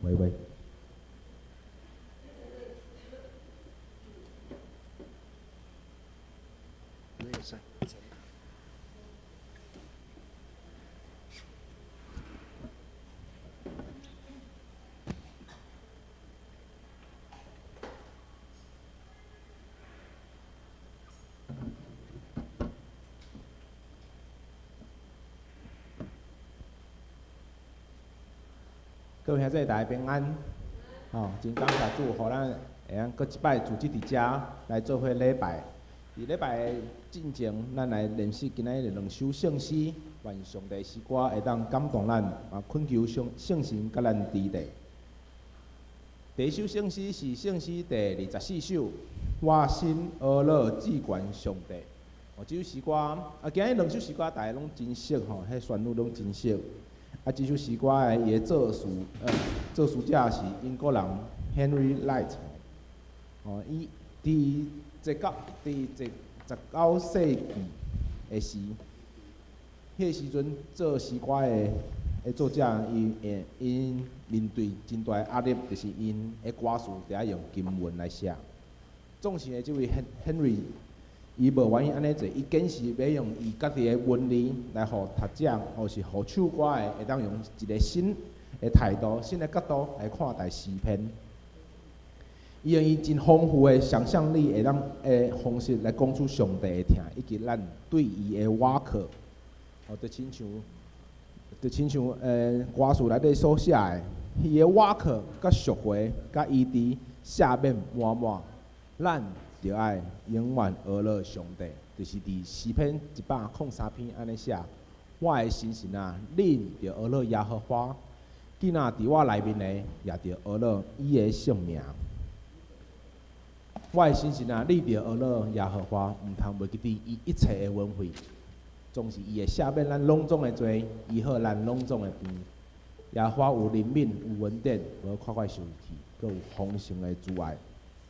喂喂。各位兄弟，大家平安，吼，真感謝主，予咱會當閣一擺組織佇遮來做伙禮拜。佇禮拜進前，咱來練習今仔日兩首聖詩，願上帝詩歌會當感動咱，啊，懇求上聖神佮咱佇咧。第一首聖詩是聖詩第24首，我心呵咾至懸上帝。哦，這首詩歌，啊，今日兩首詩歌大家攏真熟吼，彼旋律攏真熟。啊，這首詩歌的伊的作詞，作詞者是英國人 Henry Lyte。哦，伊佇19世紀的時，彼個時陣做詩歌的作者，伊會𪜶面對真大的壓力，就是𪜶的歌詞著愛用金文來寫。總是的這位 Henry，伊無願意按呢做，伊堅持欲用伊家己的文字來予讀者，或是予唱歌的，會當用一個新的態度、新的角度來看待詩篇。伊用伊真豐富的想像力，會當的方式來講出上帝的疼，以及咱對伊的倚靠。哦，就親像歌詞內底所寫的，伊的倚靠、佮贖回、佮醫治、赦免滿滿，咱著愛永遠呵咾上帝，就是佇詩篇103篇按呢寫：我的心神啊，恁著呵咾耶和華；囝仔佇我內面的，也著呵咾伊的聖名。我的心神啊，你著呵咾耶和華，毋通袂記得伊一切的恩惠，總是伊會赦免咱攏總的罪，醫好咱攏總的病。耶和華有憐憫，有恩典，無快快生氣，閣有豐盛的慈愛。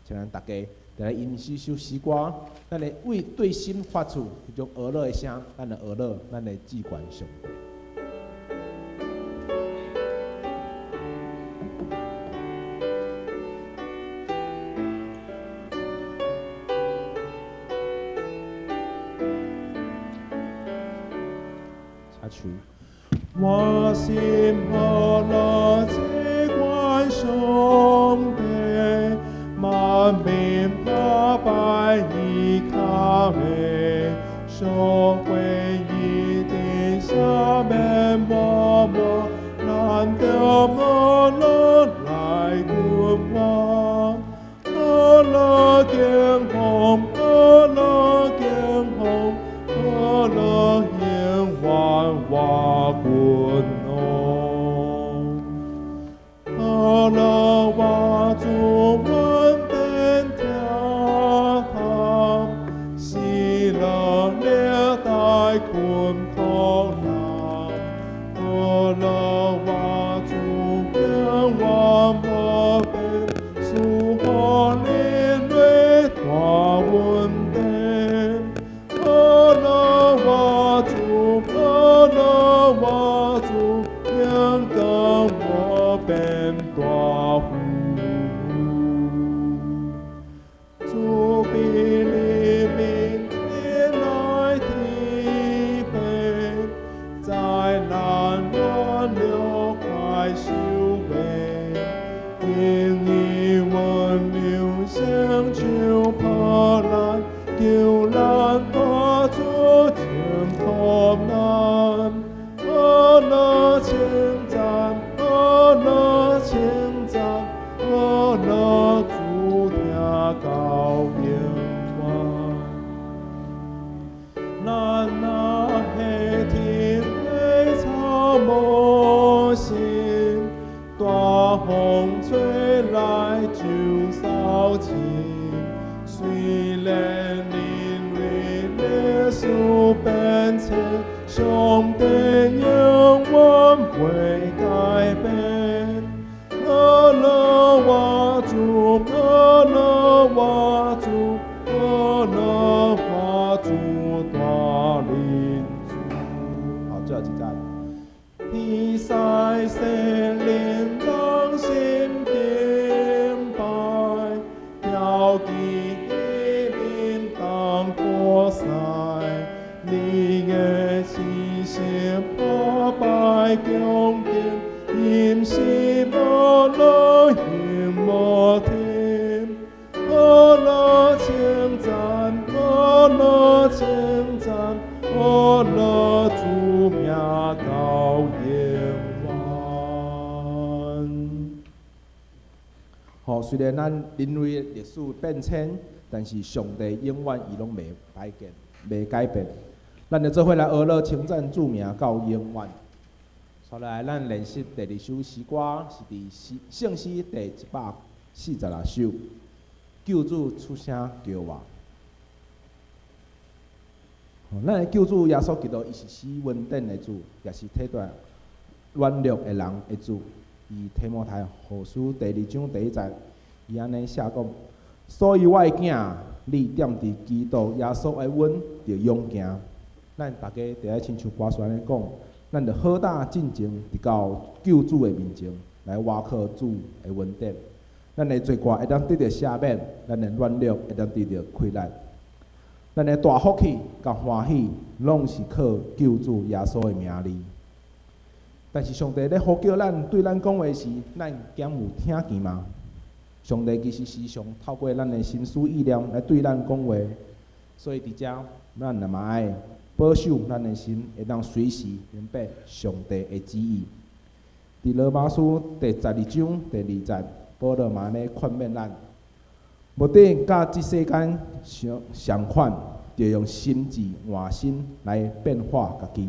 請咱大家來吟這首詩歌，咱會為對心發出彼種呵咾的聲，咱來呵咾咱的至懸上帝。請唱。我心呵咾至懸上帝，萬民下拜伊跤尾，贖回一定赦免滿滿，咱著呵咾來君王，呵咾敬奉，呵咾敬奉，呵咾永遠我君王，呵咾我主恩典疼痛，喜樂歷代困苦難，呵咾我主永遠無變，賜予人類大恩典。呵咾我主，呵咾我主，永遠無變大富。主必憐憫你來體會，災難亂流快收尾，因你溫柔成就破難，救咱脫出盡苦難。呵咾稱讚，呵咾稱讚，呵咾主聽到永遠。咱若係天地草無心，大風吹來就掃清。雖然人類歷史變遷，上帝永遠袂改變。呵咾我主，呵咾我主，呵咾我主大靈主。好，最後一節。天使聖靈同心吼，雖然咱人類歷史變遷，但是上帝永遠伊攏袂改變，袂改變。咱就做伙來學樂稱讚主名到永遠。接來，咱練習第二首詩歌，是佇詩聖詩第146首，救主出聲叫我。咱的救主耶穌基督，伊是施恩典的主，也是體貼軟弱的人的主。佇提摩太後書第二章第一節，伊按呢寫講：所以我的囝，你踮佇基督耶穌的恩，著勇健。咱逐家著愛親像歌詞按呢講，咱著好膽進前，佇到救主的面前來倚靠主的恩典。咱的罪過會當得著赦免，咱的軟弱會當得著氣力。咱的大福氣佮歡喜，攏是靠救主耶穌的名字。但是上帝咧呼叫咱，對咱講話時，咱敢有聽見嗎？上帝其實時常透過咱的心思意念來對咱講話，所以佇遮咱嘛愛保守咱的心，會當隨時明白上帝的旨意。佇羅馬書第12章第二節，保羅嘛按呢勸勉咱：無得佮這世間相相款，著用心智換心來變化家己，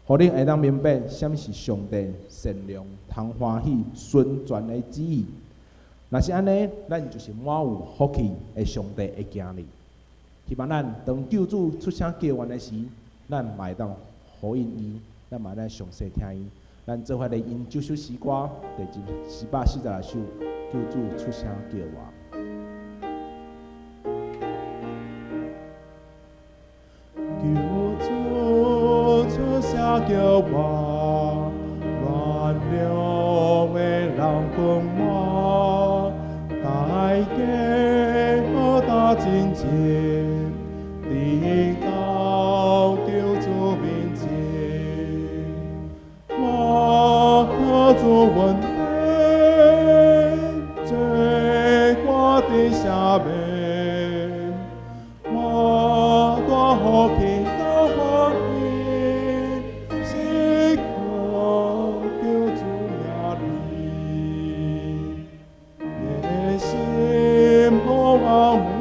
予恁會當明白啥物是上帝善良、通歡喜、純全的旨意。若是按呢，咱就是滿有福氣的上帝的囝兒。希望咱當救主出聲叫阮的時，咱嘛會當呼應伊，咱嘛會當詳細聽伊。咱做伙來用這首詩歌，第146首，救主出聲叫我。救主出聲叫我，軟弱的人講我，大家好膽進前，佇到救主面前，我靠主恩典，罪過得赦免，我大福氣佮歡喜，是靠救主名字。的心好暗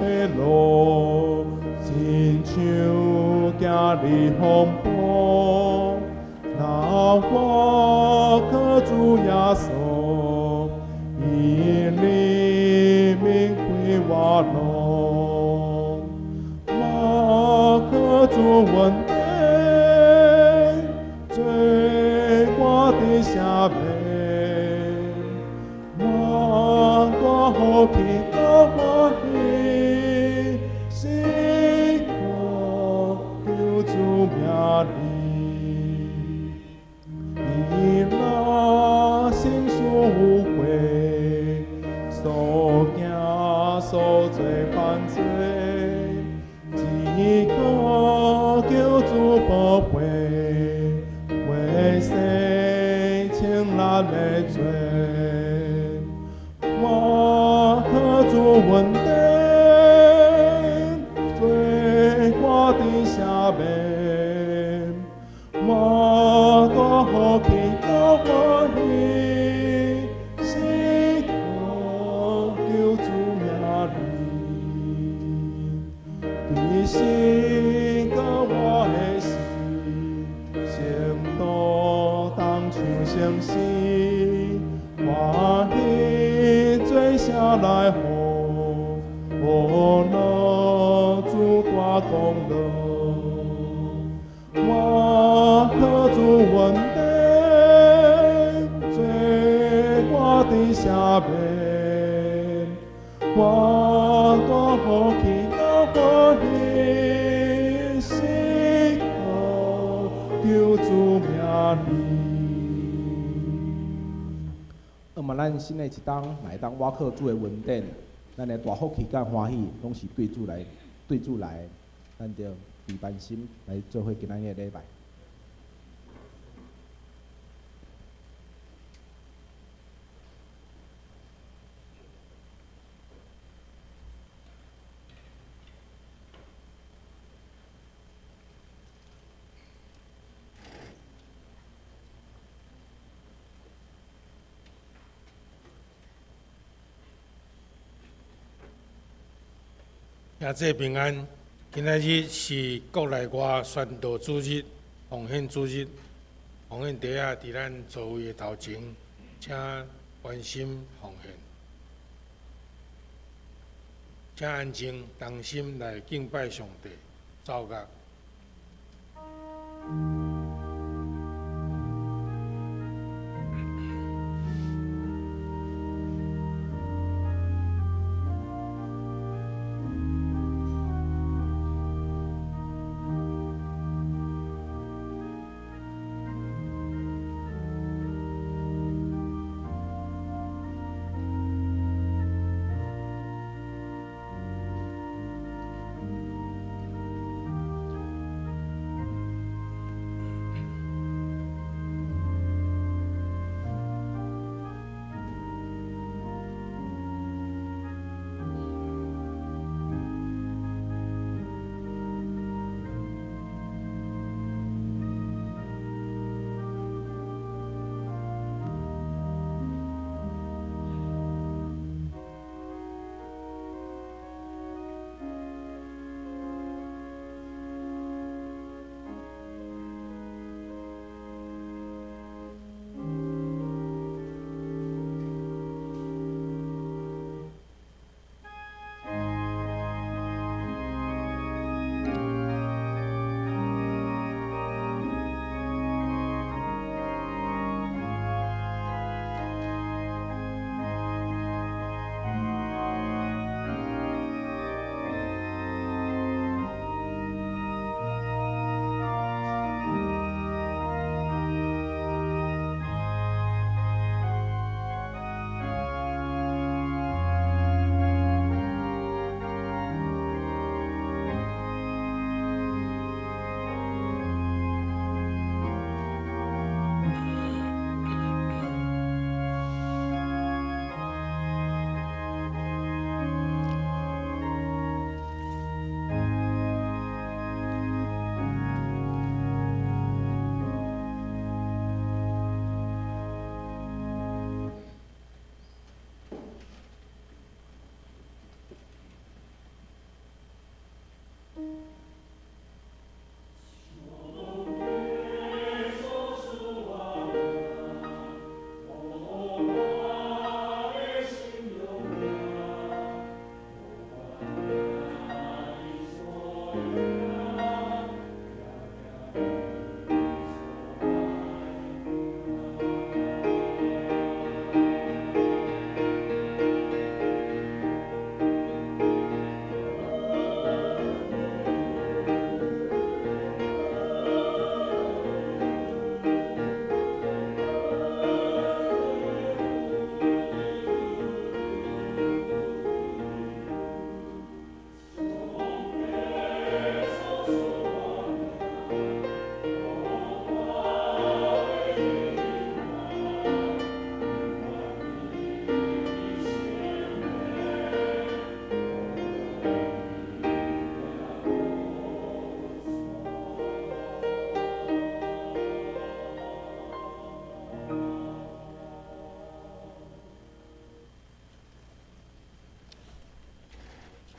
的路，親像行佇風暴，若我靠主耶穌，伊憐憫開我路。我靠主恩典，罪過得赦免，我大福氣佮歡喜，是靠救主名字。伊若心思有悔，所行所做犯罪，只靠救主寶血，洗清咱的罪。我靠主恩典，罪過得赦免，我大福氣佮歡喜，是靠救主名字。對死佮我的死，聖徒同唱聖詩，歡喜做聲來呼，何樂主大功勞。我靠主恩典，罪過得赦免，我大福氣佮歡喜，是靠救主名字。那麼咱新的一冬來當倚靠主的恩典，咱的大福氣佮歡喜，攏是對主來，對主來的。咱著預備心來做伙今仔日的禮拜。兄弟平安，今仔日是國內外宣道主日、奉獻主日。奉獻袋仔佇咱座位的頭前，請關心奉獻。請安靜，同心來敬拜上帝。奏樂。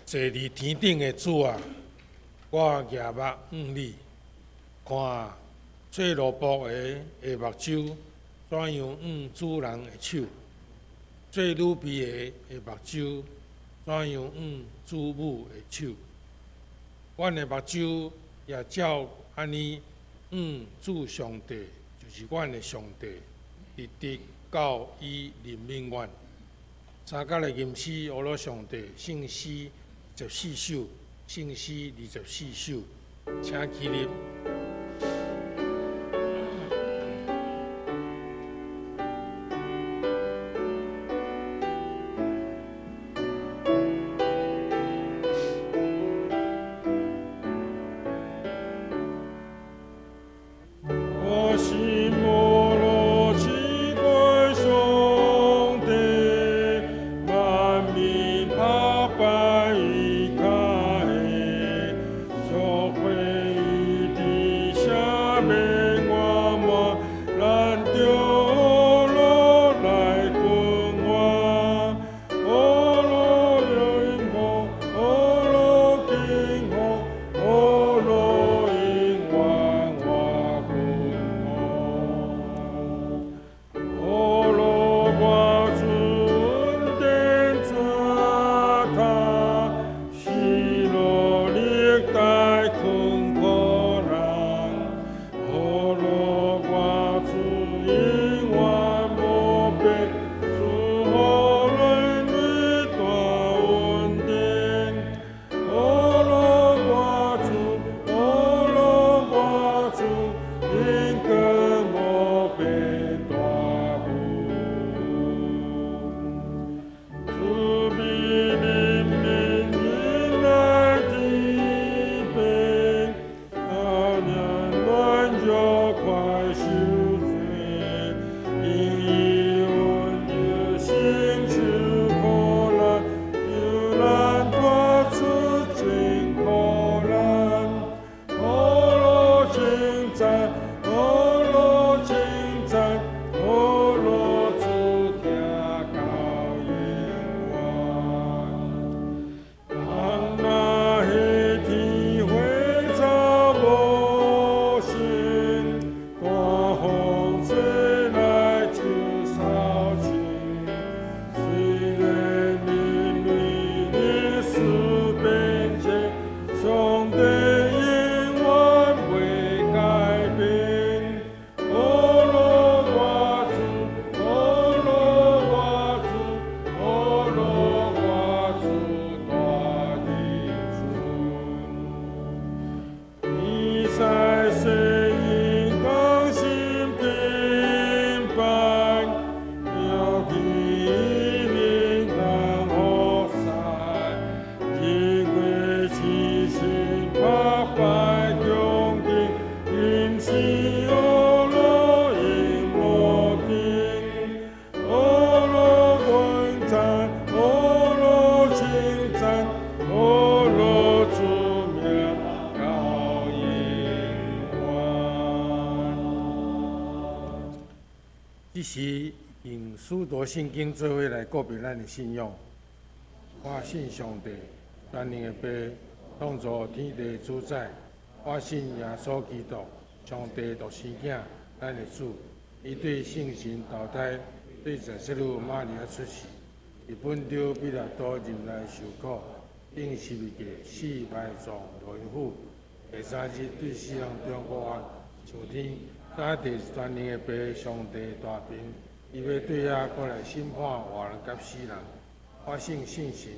坐佇天頂的主啊，我舉目望你，看做奴僕的的目睭怎樣向主人的手，做女婢的的目睭怎樣向主母的手。阮的目睭也照按呢向主上帝，就是阮的上帝，直直到伊憐憫阮。三角的吟詩，阿羅上帝聖詩14首，聖詩24首，請起立。我心無落只歸上帝，萬民拍敗伊跤下，做會議的這時用使徒信經做伙來告別咱的信仰。我信上帝，全能的父，創造天地主宰。我信耶穌基督，上帝獨生囝，咱的主。伊對聖神投胎，對聖女瑪利亞出世，佇本丟彼拉多入內受苦，釘十字架，死埋葬落陰府。第三日對死人中復活，上天，坐佇全能的父上帝大爿，伊欲對遐閣來審判活人佮死人。我信聖神，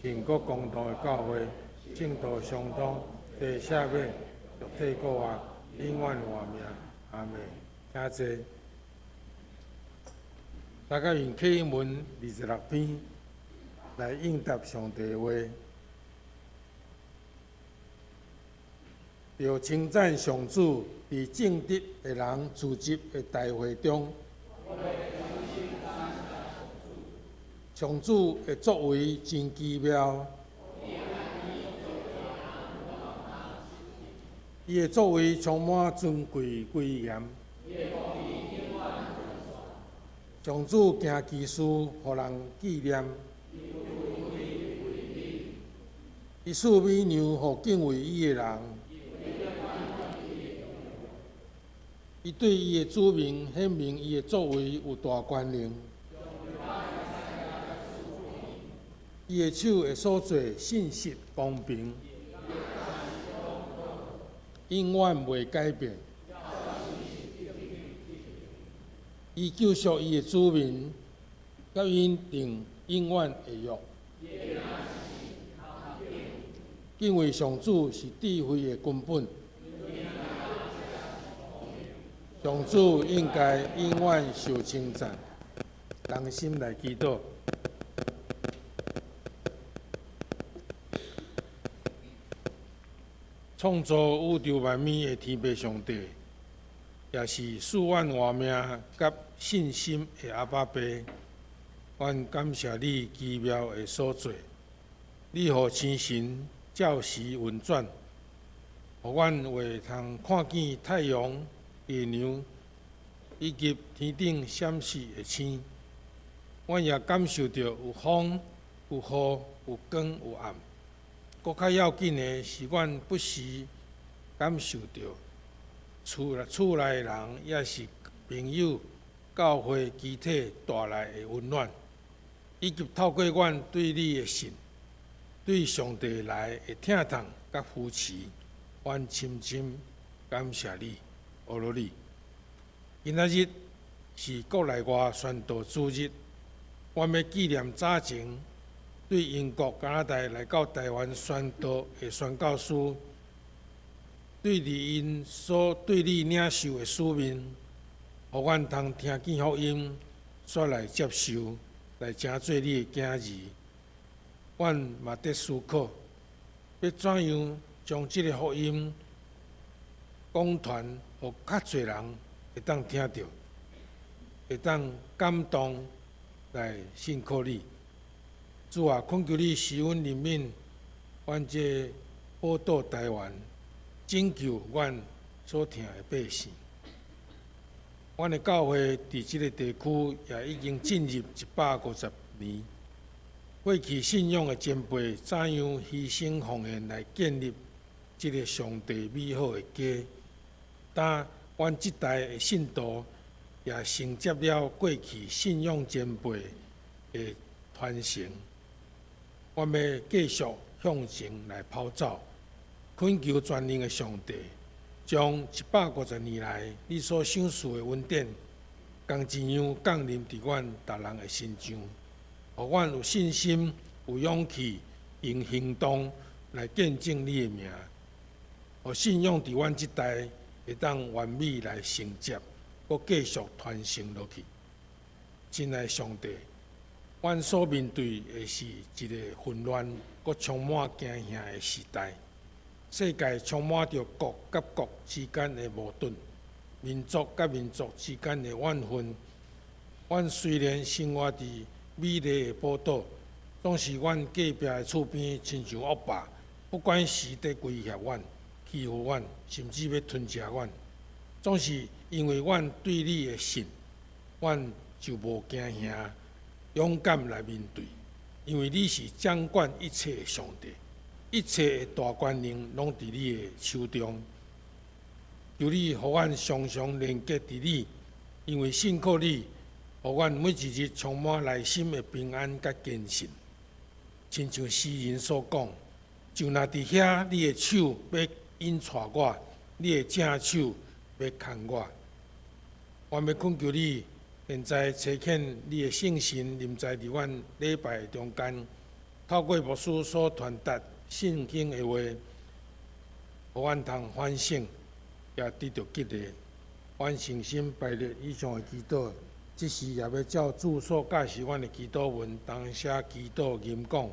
聖國公同的教會，聖徒相通，罪赦免，肉體復活，永遠活命。阿們，請坐。大家用啟英文26篇來應答上帝的話，著稱讚上主佇正直的人聚集的大會中，上主的作為真奇妙，伊的作為充滿尊貴威嚴。上主行奇事，予人紀念。伊賜美糧予敬畏伊的人。伊對伊的子民顯明伊的作為有大權能。伊的手的所做信實公平，永遠袂改變。伊救贖伊的子民，佮𪜶訂永遠的約。敬畏上主是智慧的根本。上主應該永遠受稱讚。同心來祈禱。創造宇宙萬物的天父上帝，也是賜阮活命佮信心的阿爸父，阮感謝你奇妙的所做，你予星辰照時運轉，予阮會通看見太陽、月娘以及天頂閃爍的星。阮也感受著有風、有雨、有光、有暗。閣較要緊的是，阮不時感受著厝內的人，抑是朋友、教會肢體帶來的溫暖，以及透過阮對你的信、對上帝來的疼痛佮扶持，阮深深感謝你，阿羅你。今仔日是國內外宣道主日，阮欲紀念早前對英國、加拿大來到台灣宣道的宣教師，對佇𪜶所對你領受的使命，予阮通聽見福音，煞來接受，來成做你的囝兒。阮嘛佇思考，欲怎樣將這个福音講傳，予較濟人會當聽著，會當感動來信靠你。主啊，懇求你施恩憐憫，阮這寶島台灣，拯救阮所疼的百姓。阮的教會佇這个地區也已經進入150年。過去信仰的前輩怎樣犧牲奉獻來建立這个上帝美好的家？當阮這代的信徒也承接了過去信仰前輩的傳承。阮欲繼續向前來跑走，懇求全能的上帝，將150年來你所賞賜的恩典，仝一樣降臨佇阮逐人的身上，予阮有信心、有勇氣，用行動來見證你的名，予信仰佇阮這代會當完美來承接，閣繼續傳承落去。親愛上帝，阮所面對的是一个混亂、閣充滿驚嚇的時代，世界充滿著國佮國之間的矛盾，民族佮民族之間的怨恨。阮雖然生活佇美麗的寶島，總是阮隔壁的厝邊親像惡霸，不管是佇威脅阮、欺負阮，甚至欲吞食阮，總是因為阮對你的信，阮阮就無驚嚇，勇敢來面對，因為你是掌管一切的上帝，一切的大權能攏佇你的手中。求你予阮常常連結佇你，因為信靠你，予阮每一日充滿內心的平安佮堅信。親像詩人所講，就若佇遐，你的手欲引帶我，你的正手欲牽我。我欲懇求你，現在差遣你的聖神臨在佇阮禮拜的中間，透過牧師所傳達聖經的話，予阮通反省，也得著激勵。阮誠心拜列以上的祈禱，這時也欲照主所教示阮的祈禱文，同聲祈禱吟講。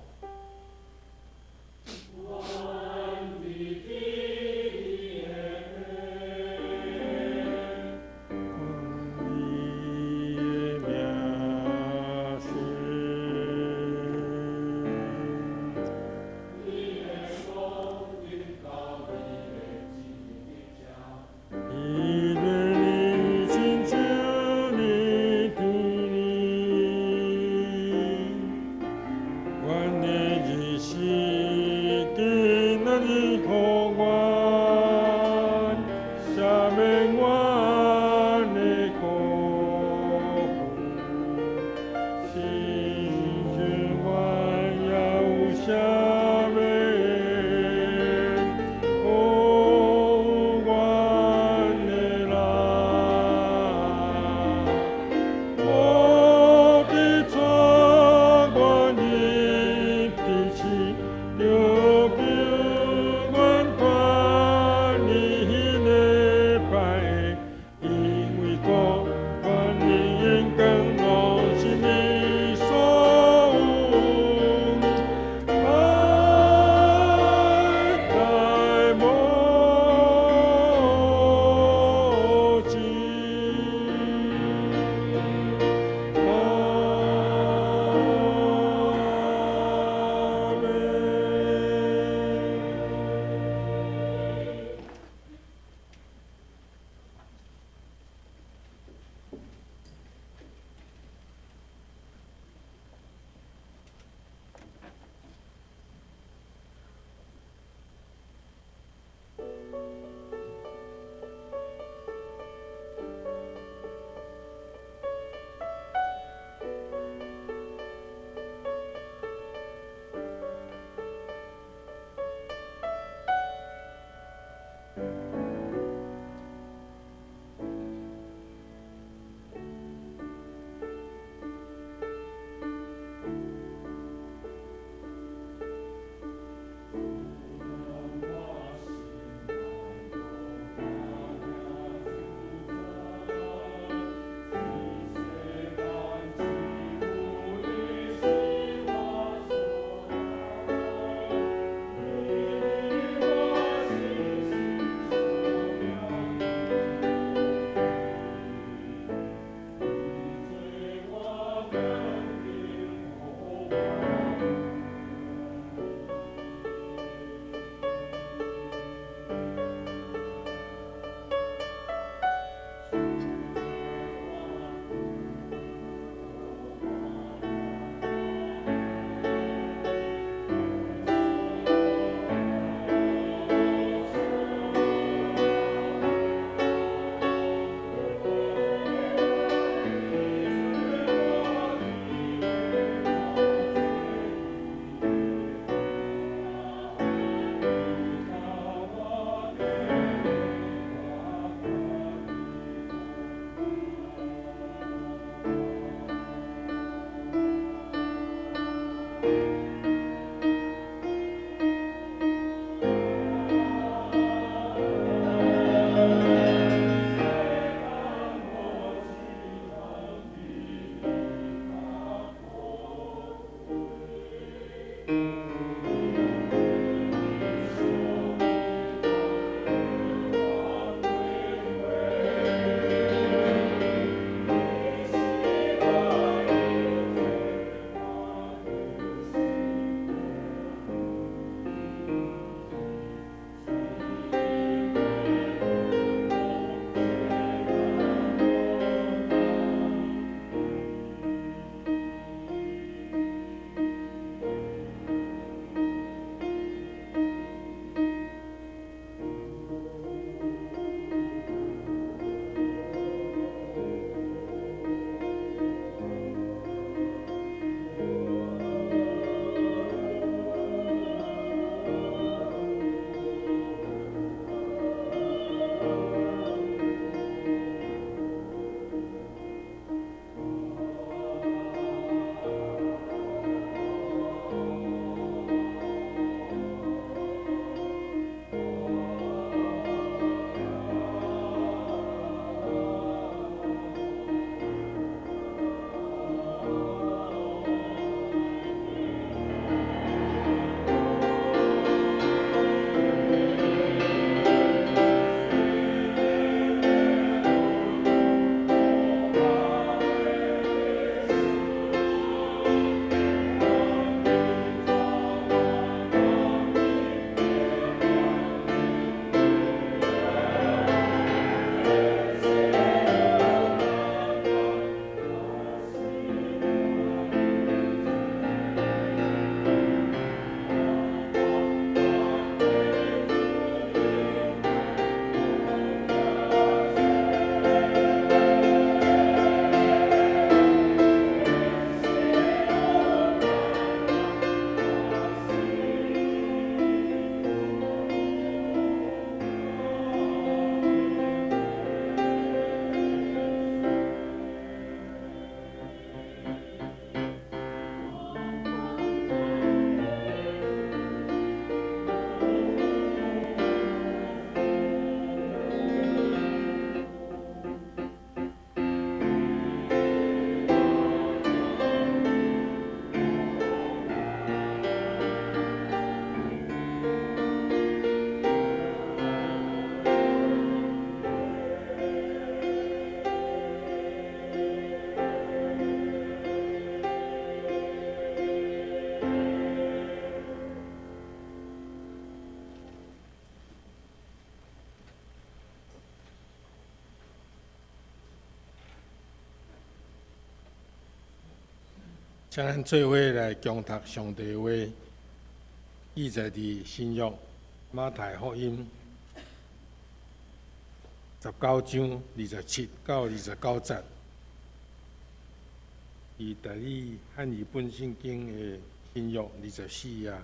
請咱做伙來恭讀上帝話，記載佇新約馬太福音19章27到29節，佇台語漢語本聖經的新約24頁。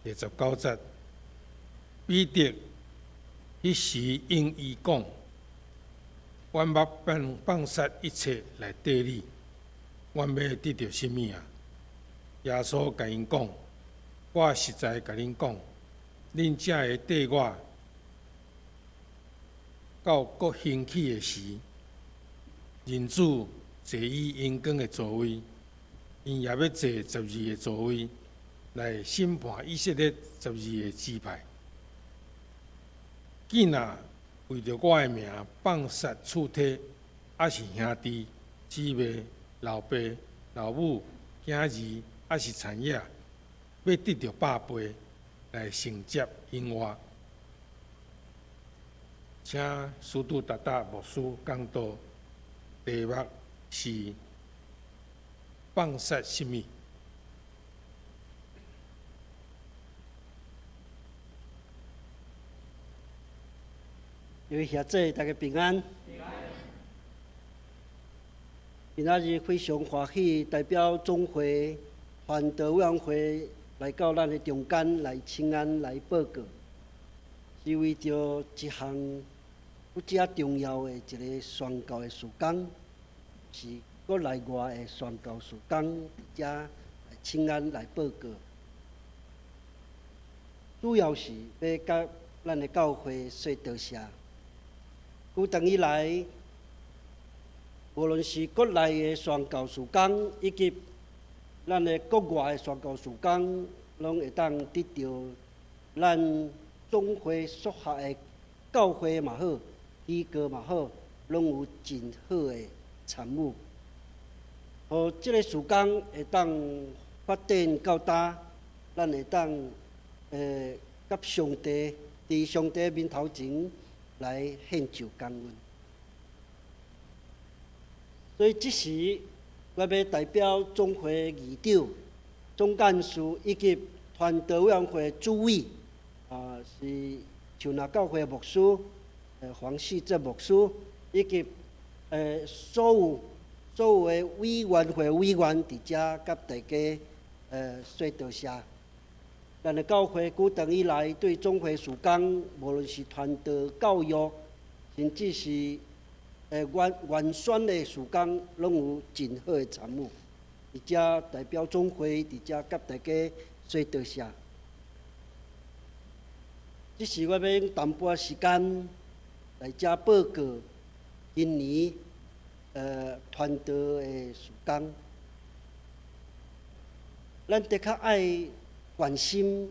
第19節，彼得彼時應伊講：阮捌放放殺一切來綴你，阮欲得著啥物啊？耶穌共𪜶講：我實在共恁講，恁才會綴我到國興起的時，人子坐於榮光的座位，𪜶也欲坐12個座位，來審判以色列十二个支派。囝若為著我的名放殺厝體，抑是兄弟、姊妹、老爸、老母、囝兒，抑是田野，欲得著百倍來承接永活。請司徒達達牧師講道，題目是放殺啥物？各位兄姊，大家平安。今仔日非常歡喜，代表總會傳道委員會來到咱的中間來請安來報告，是為著一項不遮重要的一个宣教的事工，是國內外的宣教事工，佇遮來請安來報告。主要是欲佮咱的教會說多謝。久長以來，無論是國內的宣教事工，以及咱的國外的宣教事工，攏會當得著咱總會屬下的教會嘛好，機構嘛好，攏有真好的參與。予這个事工會當發展到今，咱會當佮上帝佇上帝面頭前來獻上感恩。所以這時，我欲代表總會議長、總幹事以及傳道委員會主委，是樹林教會牧師，黃世哲牧師，以及所有的委員會委員佇遮佮大家說多謝。咱的教會久長以來對總會事工，無論是傳道、教育，甚至是原選的事工，攏有真好的參與。佇遮代表總會，佇遮佮大家說多謝。這是我欲用淡薄仔時間來遮報告今年傳道的事工。咱的確愛關心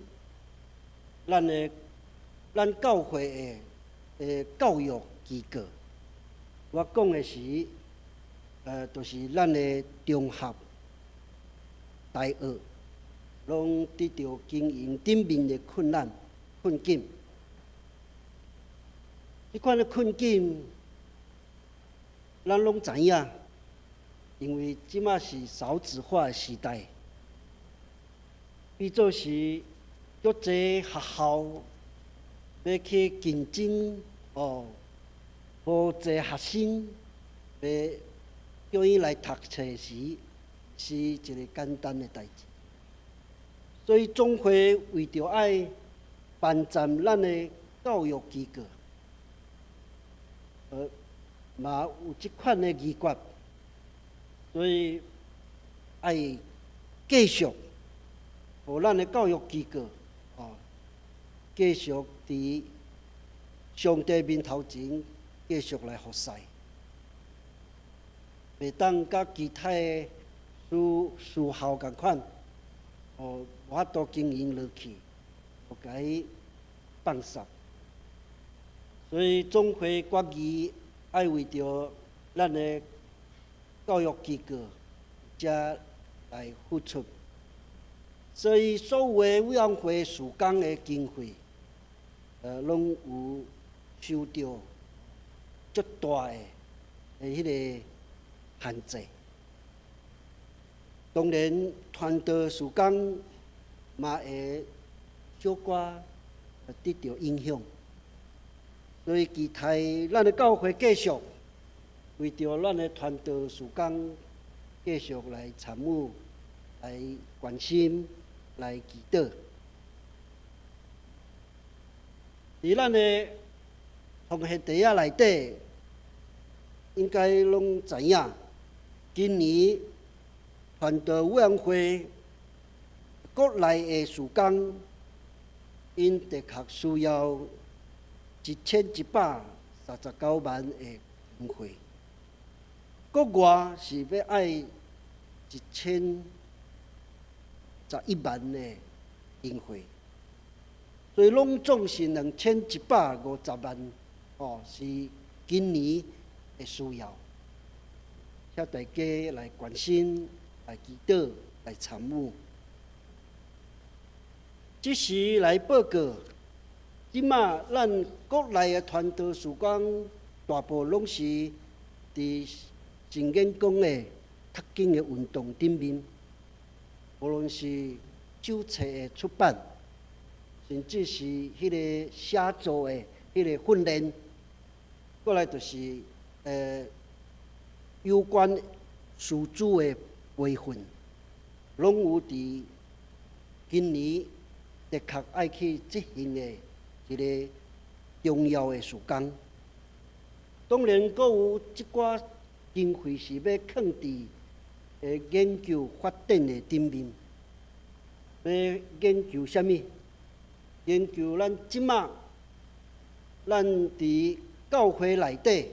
咱教會的教育機構。我講的是，就是咱的中學、大學，攏得著經營頂面的困難、困境。這款的困境，咱攏知影，因為這馬是少子化的時代。變做是足濟學校欲去競爭哦，無濟學生欲叫𪜶來讀冊時，是一个簡單的代誌。所以總會為著愛幫助咱的教育機構，嘛有這款的議決，所以愛繼續。予咱的教育機構，哦，繼續佇上帝面頭前繼續來服侍，袂當佮其他的私校仝款，哦，無法度經營落去，予共伊放殺。所以總會決議愛為著咱的教育機構遮來付出。所以，所有的委員會事工的經費，攏有收著足大的彼个限制。當然，傳道事工嘛會小可得著影響，所以期待咱的教會繼續為著咱的傳道事工繼續來參與、來關心、來祈禱。佇咱的奉獻袋仔內底，應該攏知影，今年傳道委員會國內的事工，𪜶的確需要1139萬的經費。國外是欲愛1011萬的經費，所以攏總是2150萬，哦，是今年的需要，請大家來關心、來祈禱、來參與。這時來報告，這馬咱國內的傳道事工，大部分攏是佇聖言講的讀經的運動頂面，無論是手冊的出版，甚至是彼个寫作的彼个訓練，過來就是有關師資的培訓，攏有佇今年的確愛去執行的一个重要的事工。當然，閣有一寡經費是欲囥佇研究發展的頂面，欲研究啥物？研究咱這馬，咱佇教會內底，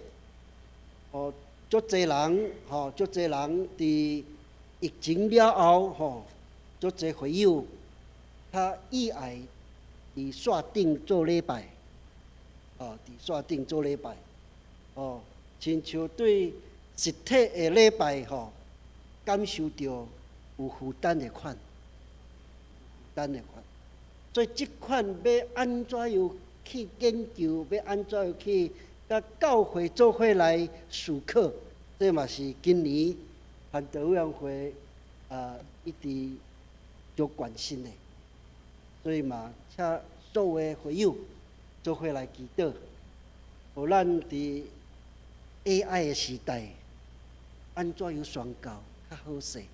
哦，足濟人，吼，足濟人佇疫情了後，吼，足濟會友較喜愛佇線頂做禮拜，哦，佇線頂做禮拜，哦，親像對實體的禮拜，吼，感受著有負擔的款，負擔的款。所以這款欲按怎樣去研究，欲按怎樣去佮教會做伙來思考，這嘛是今年傳道委員會啊一直足關心的。所以嘛，請所有的會友做伙來祈禱，予咱佇 AI 的時代，按怎樣宣教較好勢？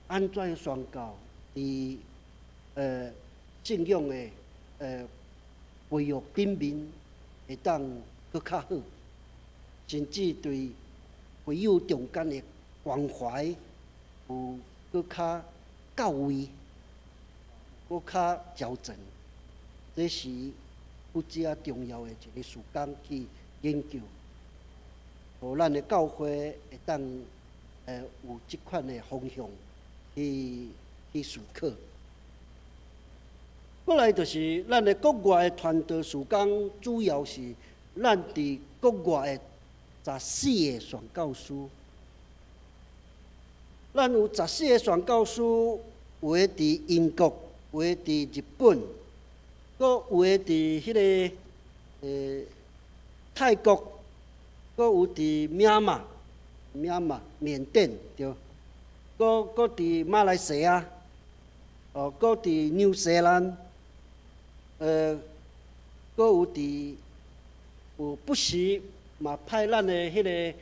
按怎樣宣教佇信仰的培育頂面會當閣較好，甚至對會友中間的關懷有閣較到位，閣較周全，這是不只重要的一个事工去研究，予咱的教會會當有這款的方向去思考。過來就是咱的國外的傳道事工，主要是咱佇國外的十四个宣教師。咱有十四个宣教師，有的佇英國，有的佇日本，閣有的佇彼个泰國，閣有佇緬馬、緬馬、緬甸對，閣佇馬來西亞，哦，閣佇紐西蘭。閣有佇有不時嘛派咱的彼个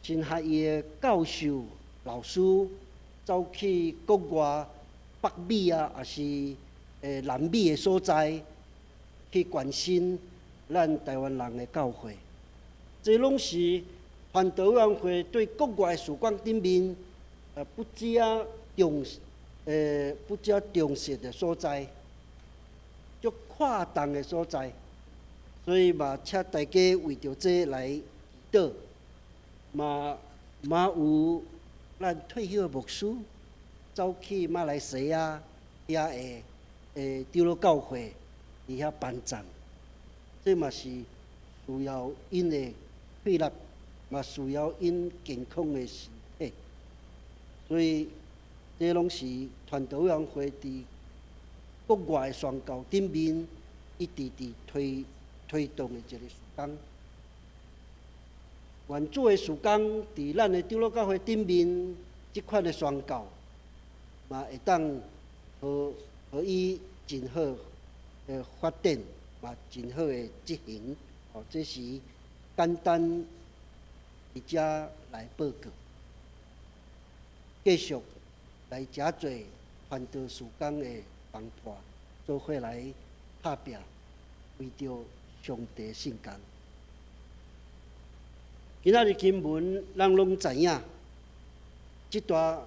神學院的教授、老師走去國外北美啊，抑是南美的所在去關心咱台灣人的教會。這攏是傳道委員會對國外的事工頂面，不只重視的所在。足跨動的所在，所以嘛，請大家為著這來祈禱，嘛有咱退休的牧師走去馬來西亞遐的長老教會佇遐辦站，這嘛是需要𪜶的氣力，嘛需要𪜶健康的身體，所以這攏是傳道委員會佇國外的宣教頂面一直佇推動的一个事工。願主的事工佇咱的長老教會頂面，這款的宣教，嘛會當予予伊真好的發展，嘛真好的執行。哦，這是簡單佇遮來報告。繼續來遮做傳道事工的同伴，做伙來拍拚，為著上帝聖工。今仔日經文，咱攏知影，這段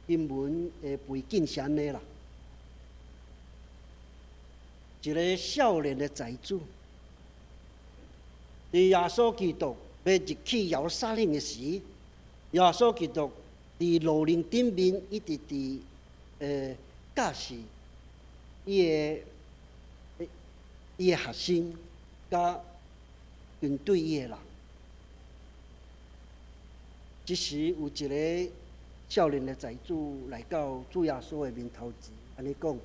經文的背景是按呢啦。一个少年的財主，佇耶穌基督欲入去耶路撒冷的時，耶穌基督佇路寧頂面一直佇教示伊的伊的學生，佮跟隨伊的人。這時有一个少年的財主來到主耶穌的面頭前，按呢講：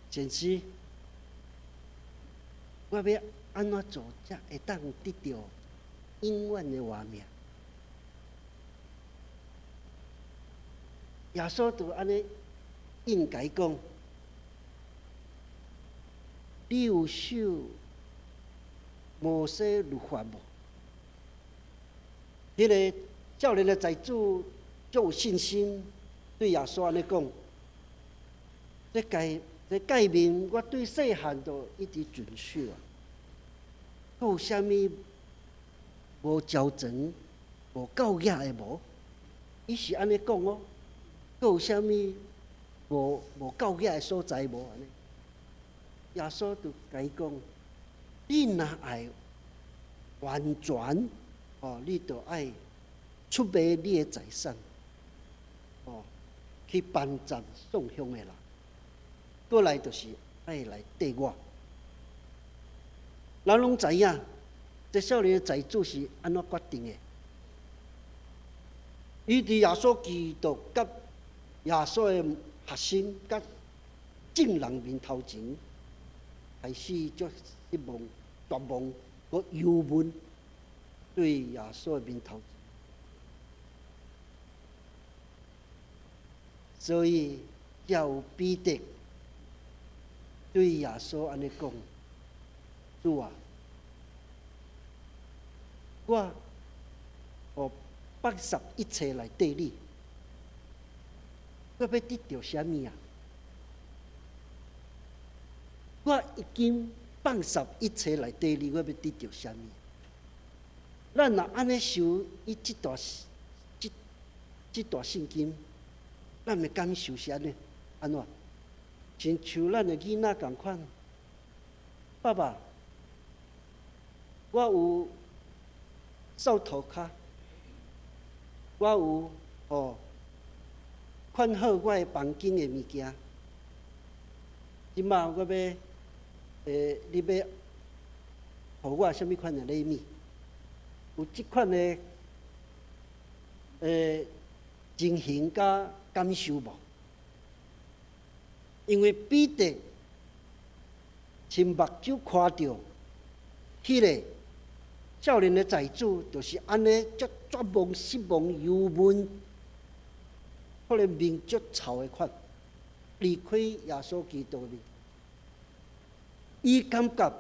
先生，我欲按怎做才會當得著永遠的活命？耶穌就按呢應共伊講：你有守摩西律法無？彼个少年的財主足有信心，對耶穌按呢講：這誡這誡命，我對細漢就一直遵守啊。閣有啥物無交準、無夠額的無？伊是按呢講哦。閣有啥物無無夠額的所在無？按呢？耶穌就共伊講：你若愛完全，哦，你就愛出賣你的財產，哦，去幫贊喪鄉的人。過來就是愛來綴我。咱攏知影，這少年的財主是按怎決定的？伊佇耶穌基督佮耶穌的學生佮眾人面頭前，開始足失望、絕望、閣憂悶，對耶穌的面頭前。所以才有彼得對耶穌按呢講：主啊，我哦放捨一切來綴你，我欲得著啥物啊？我已經放捨一切來綴你，我欲得著啥物？咱若按呢想，伊這段這這段聖經，咱的感受是按呢？按怎？親像咱的囡仔仝款，爸爸，我有掃塗跤，我有哦，款好我的房間的物件。這馬我欲，你欲予我啥物款的禮物？有這款的情形佮感受無？因為彼得親目睭看著彼个少年的財主，就是按呢足絕望、失望、憂悶，可能面足臭的款，離開耶穌基督的面。伊感覺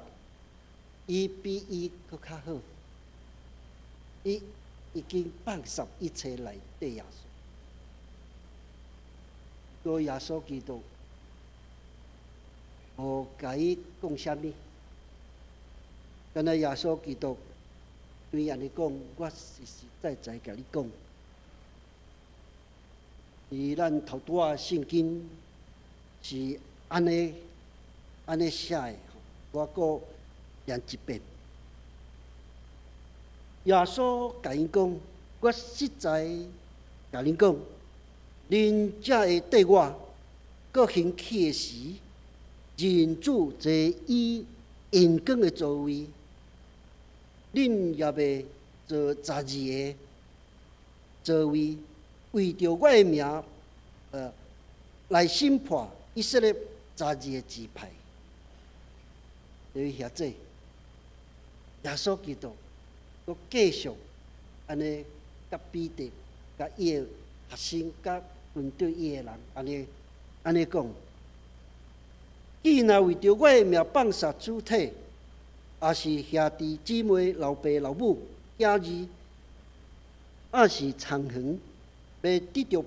伊比伊閣較好，伊已經放捨一切來綴耶穌。閣耶穌基督無共伊講啥物，敢若耶穌基督對伊按呢講，我實實在在共你講，佇咱頭拄仔聖經是按呢按呢寫的，我閣念一遍。耶穌共𪜶講，我實在共恁講，恁才會綴我，閣興起的時，人子坐以榮光的座位，恁也欲坐十二个座位，為著我的名，來審判以色列十二个支派。對兄姊，耶穌基督閣繼續按呢，佮彼得、佮伊的學生、佮跟綴伊的人，按呢按呢講：既若為著我的名放殺主體，抑是兄弟姊妹、老爸老母、囝兒，抑是田園，欲得著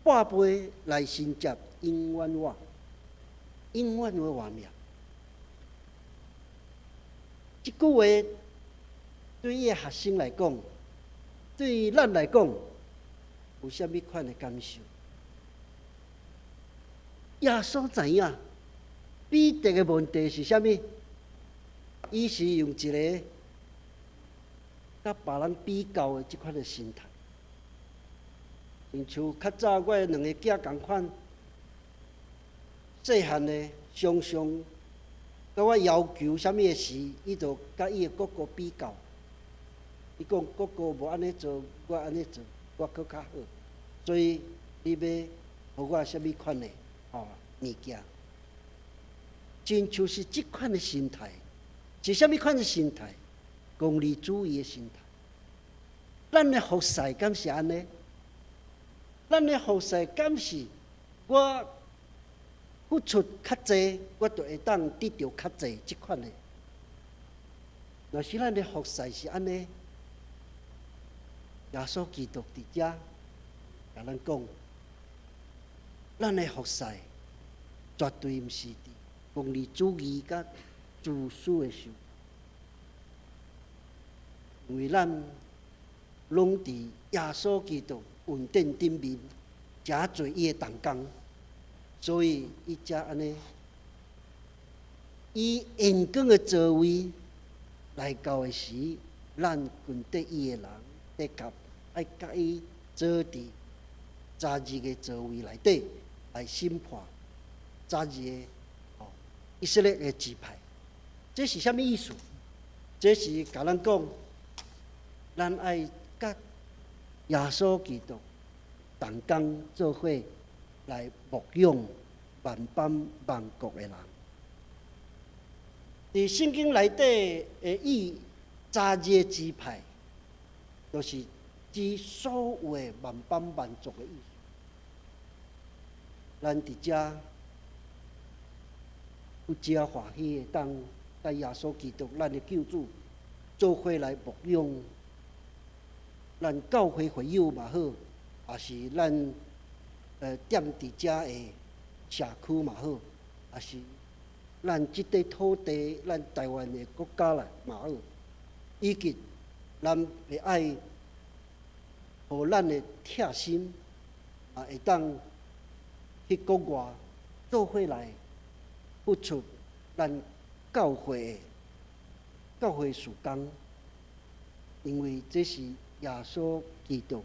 百倍來承接永遠活，永遠的活命。這句話對伊的學生來講，對咱來講，有啥物款的感受？耶穌知影彼得的問題是啥物？伊是用一个佮別人比較的這款的心態。親像較早我的兩个囝仝款，細漢的常常佮我要求啥物的時，伊就佮伊的哥哥比較。伊講哥哥無按呢做，我按呢做，我閣較好。所以你欲予我啥物款的吼物件？親像是這款的心態，是啥物款的心態？功利主義的心態。咱的服侍敢是按呢？咱的服侍敢是我付出較濟，我就會當得著較濟這款的？若是咱的服侍是按呢，耶穌基督佇遮共咱講，咱的服侍絕對毋是佇功利主義佮自私的想，因為咱攏佇耶穌基督恩典頂面，誠濟伊的同工，所以伊才按呢，以榮光的座位來到的時，咱跟綴伊的人，的確愛佮伊坐佇十字的座位內底來審判十二个哦以色列的支派。這是啥物意思？這是共咱講，咱愛佮耶穌基督同工做伙來牧養萬邦萬國的人。佇聖經內底的以十二个支派，就是指所有的萬邦萬族的意思。咱佇遮有誠歡喜會當佮耶穌基督，咱的救主做伙來牧養咱教會會友嘛好，抑是咱踮佇遮的社區嘛好，抑是咱這塊土地，咱台灣的國家啦嘛好，以及咱會愛予咱的疼心嘛會當去國外做伙來付出咱教會的教會事工，因為這是耶穌基督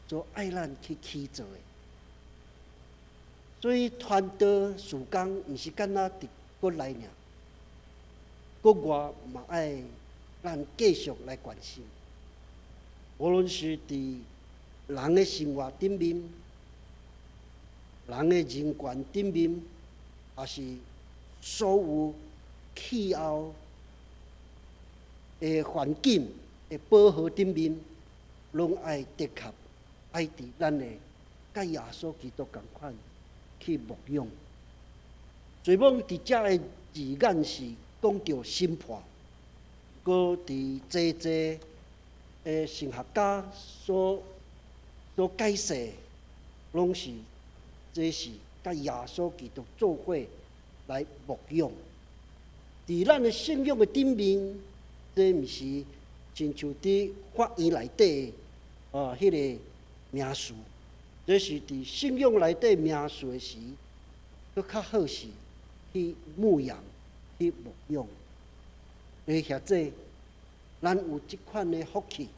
所愛咱去去做的。所以傳道事工毋是干焦佇國內爾，國外嘛愛咱繼續來關心。無論是佇人的生活頂面，人的人權頂面，抑是所有氣候的環境的保護頂面，攏愛的確愛佇咱的佮耶穌基督仝款去牧養。雖罔佇遮的字眼是講著審判，閣佇濟濟的神學家所解釋，攏是這是佮耶穌基督做伙來牧養。佇咱的信仰的頂面，這毋是親像佇法院內底啊，彼个名詞，這是佇信仰內底名詞的時，閣較好是去牧養、去牧養。或者，咱有這款的福氣，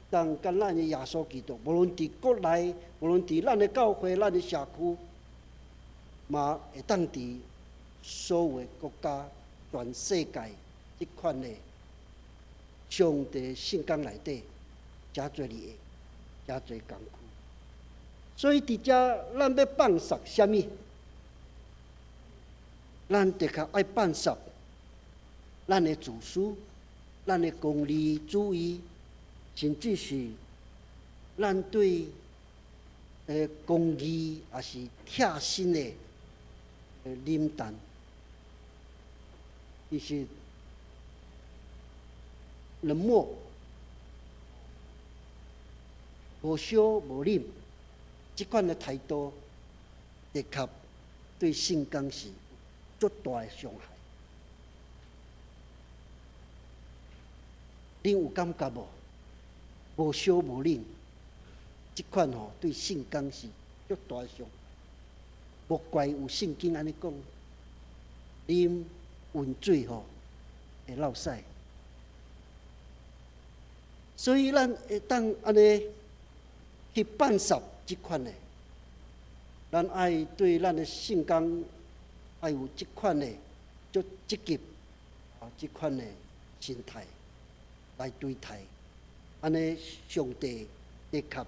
當佮咱的耶穌基督，無論佇國內，無論佇咱的教會、咱的社區，嘛會當佇所有的國家、全世界這款的上帝聖工內底，誠濟利益，誠濟工具。所以佇遮，咱欲放殺啥物？咱的確愛放殺咱的自私，咱的功利主義，甚至是咱對公義抑是疼惜的冷淡，其實冷漠、無燒無冷，這款的態度，的確對聖工是足大的傷害。恁有感覺無？無燒無冷，這款吼對聖工是足大的傷害。莫怪有聖經按呢講，啉溫水吼會落屎。所以咱會當按呢去放殺這款的，咱愛對咱的聖工愛有這款的足積極啊，這款的心態來對待，按呢上帝的確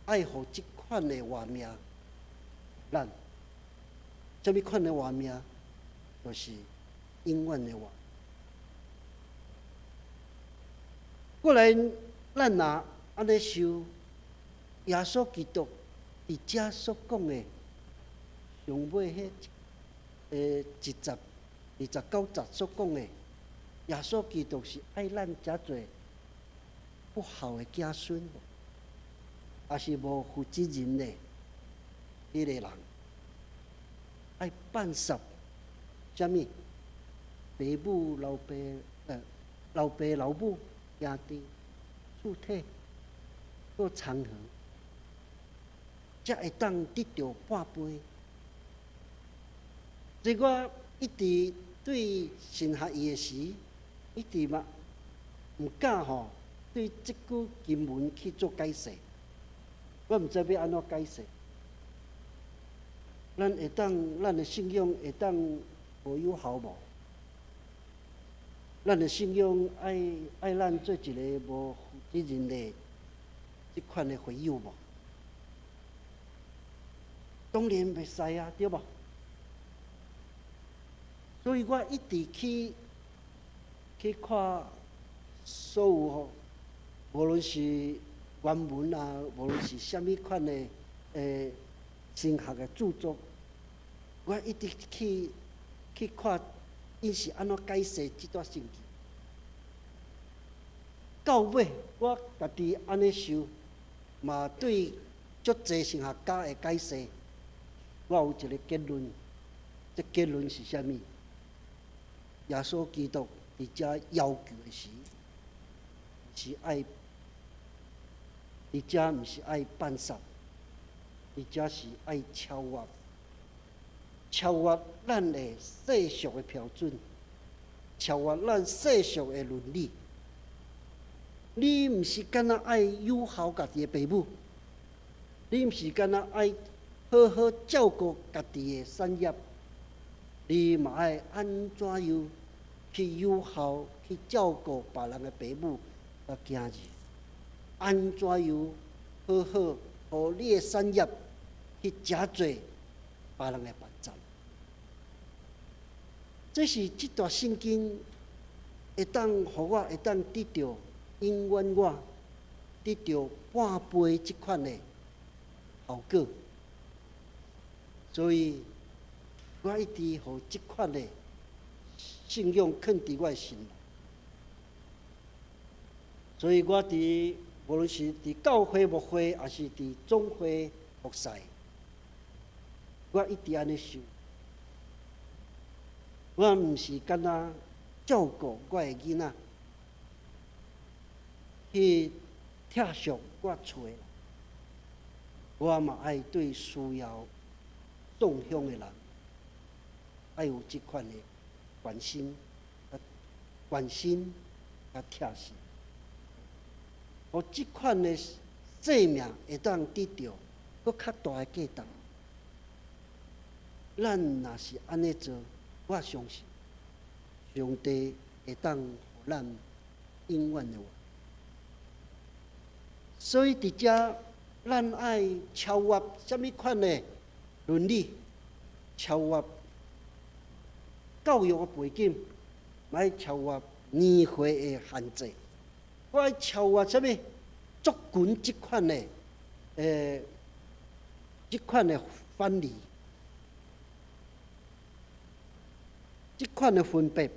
愛予這款的活命咱，啥物款的活命？就是永遠的活。過來，咱若按呢想，耶穌基督佇遮所講的，上尾彼一節29節所講的，耶穌基督是愛咱遮做不孝的子孫，抑是無負責任的彼个人，愛放殺啥物？爸母、老爸老母、兄弟、厝體、閣田園，才會當得著半倍。這我一直對神學院的時，一直嘛毋敢吼對這句經文去做解釋。我毋知欲按怎解釋。咱會當，咱的信仰會當無有效無？咱的信仰愛愛咱做一个無負責任的這款的會友無？當然袂使啊，對無？所以我一直去看所有吼，無論是原文啊，無論是啥物款的神學的著作，我一直去看，𪜶是按怎解釋這段聖經。到尾我家己按呢想，嘛對足濟神學家的解釋，我有一個結論。這結論是啥物？耶穌基督佇遮要求的時，是愛佇遮毋是愛放殺，佇遮是愛超越，超越咱的世俗的標準，超越咱世俗的倫理。你毋是干焦愛友好家己的爸母，你毋是干焦愛好好照顧家己的產業，你嘛愛按怎樣去友好去照顧別人的爸母佮囝兒？按怎樣好好予你的產業去食做別人的幫助？這是這段聖經會當予我會當得著永遠我得著半倍這款的效果，所以我一直予這款的信仰囥佇我的心內。所以我佇無論是佇教會牧會，抑是佇總會服侍，我一直按呢想。我毋是干焦照顧我的囡仔，去疼惜我厝的人，我嘛愛對需要送香的人，愛有這款的關心、關心佮疼惜，予這款的生命會當得著閣較大的價值。咱若是按呢做，我相信上帝會當予咱永遠的活。所以佇遮，咱愛超越啥物款的倫理，超越教育的背景，愛超越年歲的限制，閣愛超越啥物族群這款的分離，這款的分別，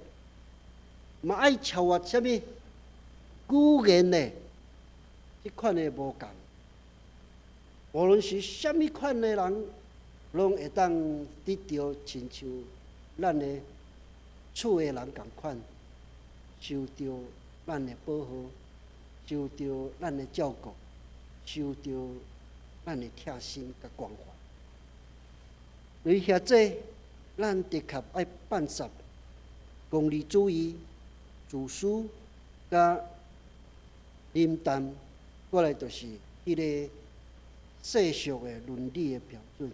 嘛愛超越啥物語言的這款的無仝。無論是啥物款的人，攏會當得著親像咱的厝的人仝款，受著咱的保護，受著咱的照顧，受著咱的疼心佮關懷。所以遐濟，咱的確愛放殺功利主義、自私佮冷淡，過來就是彼个世俗的倫理的標準，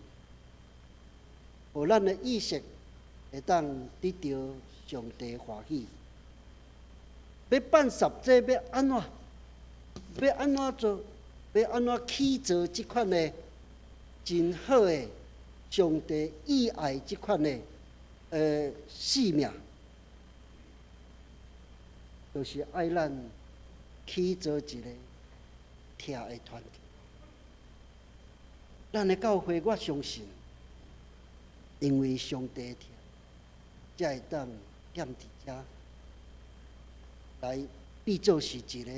予咱的意識會當得著上帝歡喜。欲放殺這欲按怎？欲按怎做？欲按怎起造這款的真好的上帝意愛這款的使命，就是愛咱起造一个疼的團體。咱的教會，我相信，因為上帝疼，才會當踮佇遮來變做是一个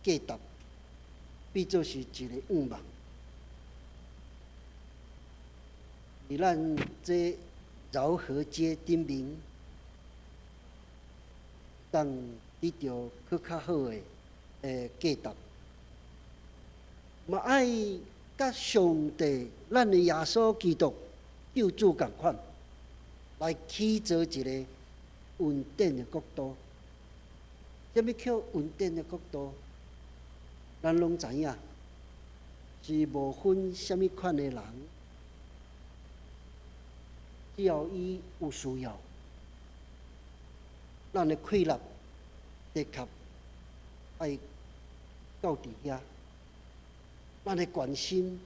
價值，變做是一个願望。佇咱這饒河街頂面，當得著閣較好的價值，嘛愛佮上帝，咱的耶穌基督救主仝款，來起造一个恩典的國度。啥物叫恩典的國度？咱攏知影，是無分啥物款的人，只要伊有需要，咱的氣力的確愛到佇遐，咱的關心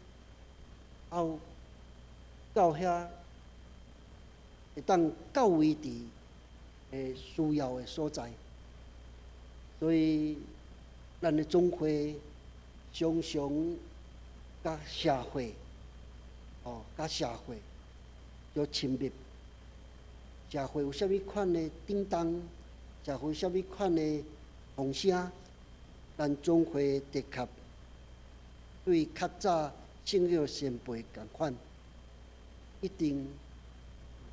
愛到遐，會當到位佇需要的所在。所以，咱的總會常常佮社會，佮社會足親密。社會有啥物款的叮當，社會有啥物款的風聲，咱總會的確對較早聖約前輩仝款，一定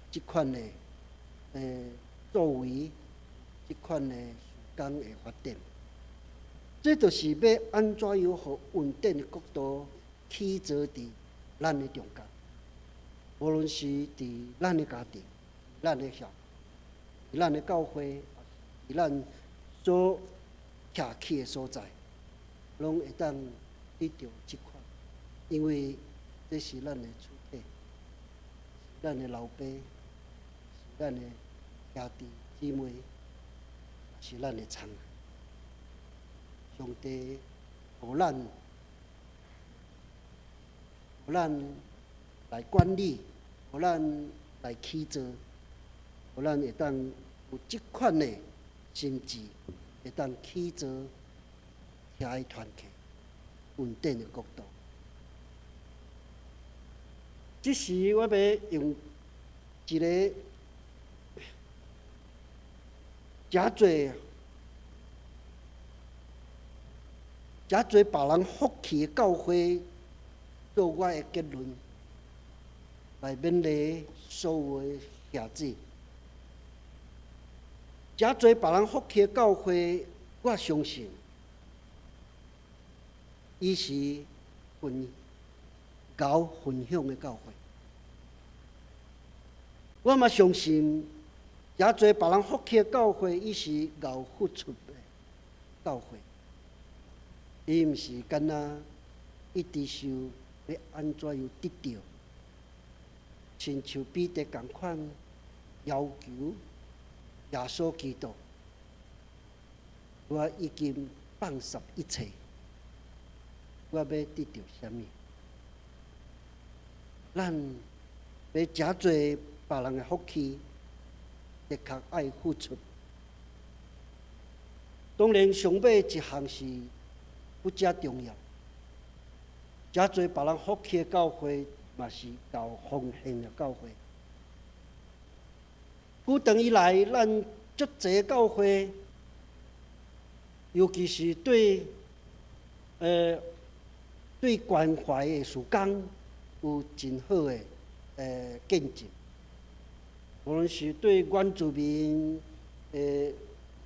這款的作為，這款的事工會發展。這就是欲按怎樣予恩典的國度起造佇咱的中間，無論是佇咱的家庭、咱的社會、咱的教會，佇咱所徛起的所在，攏會當得著這款，因為這是咱的主體，是咱的老爸，是咱的兄弟姊妹，是咱的親。上帝予咱來管理，予咱來起造，予咱會當有這款的心志，會當起造疼的團契、穩定的國度。這時我欲用一个誠濟、誠濟別人福氣的教會做我的結論，來勉勵所有的兄姊。誠濟別人福氣的教會，我相信，伊是分𠢕分享的教會。我嘛相信，誠濟別人福氣的教會，伊是𠢕付出的教會。伊毋是干焦一直想欲按怎樣得著，親像彼得仝款要求耶穌基督，我已經放捨一切，我欲得著啥物？咱欲誠濟別人的福氣，的確愛付出。當然，上尾一項是不遮重要。誠濟別人福氣的教會，嘛是𠢕奉獻的教會。古長以來，咱足濟教會，尤其是對關懷的事工，有真好的見證。無論是對原住民的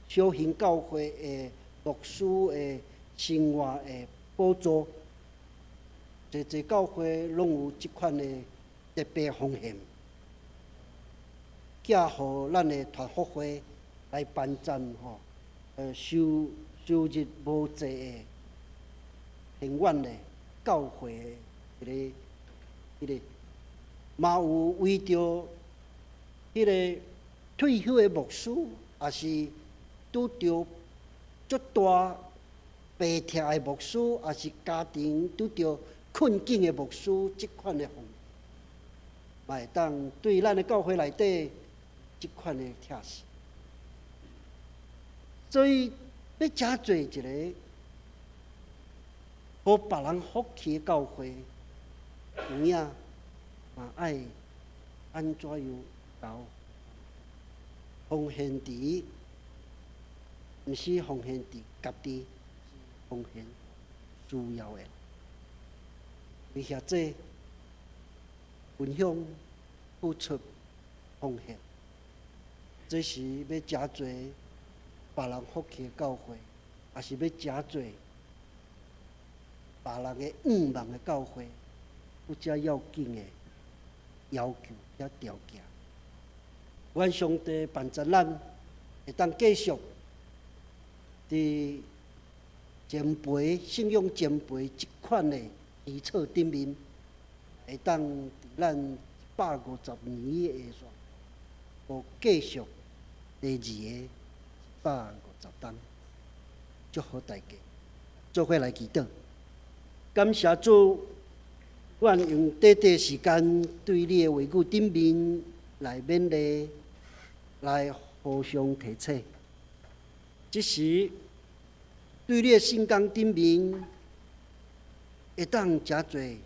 小型教會的牧師的生活的補助，濟濟教會攏有這款的特別奉獻，寄予咱的團福會來幫贊吼，收入無濟的偏遠的教會的彼個，嘛有為著彼個退休的牧師，抑是拄著足大病痛的牧師，抑是家庭拄著困境的牧師，這款的奉獻，嘛會當對咱的教會內底這款的疼惜。所以欲成做一個予別人福氣的教會，有影嘛愛按怎樣𠢕奉獻佇，毋是奉獻佇家己，是奉獻需要的。為遐濟分享、付出、奉獻，這是欲成做別人福氣的教會，抑是欲成做別人的向望的教會，不遮要緊的要求佮條件。願上帝幫助咱，會當繼續佇前輩信仰前輩這款的基礎頂面，會當佇咱150年的下閣繼續第二個150冬，祝福大家，做伙來祈禱。感謝主，阮用短短時間對你的話語頂面來勉勵，來互相提醒。這時對你的聖工頂面，會當誠濟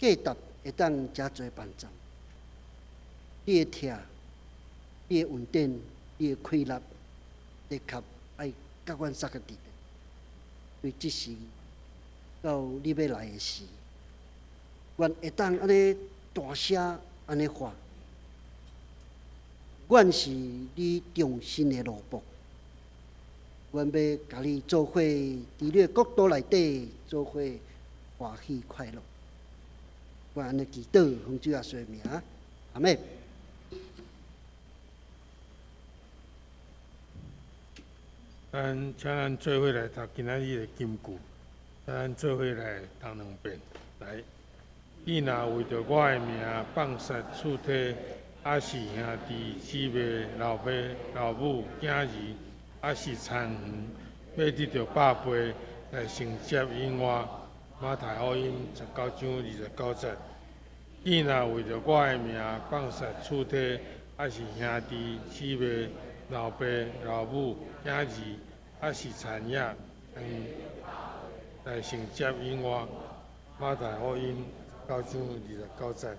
價值，會當誠濟幫助。你的疼，你的恩典，你的快樂，的確愛佮阮相佮佇。對這時到你欲來的時，阮會當按呢大聲按呢喊，阮是你忠心的奴僕，阮欲共你做伙，佇你的國度內底做伙歡喜快樂。阮按呢祈禱，奉主耶穌的名，阿們。咱請咱做伙來讀今仔日的金句，請咱做伙來讀兩遍。來，你若為著我的名放殺厝體，抑是兄弟姊妹、老爸、老母、囝兒，抑是田園，欲得著百倍來承接以外，馬太福音19章29節。你若為著我的名放殺厝體，抑是兄弟姊妹、老爸、老母、囝兒，抑是田業，來承接以外，馬太福音9章29節。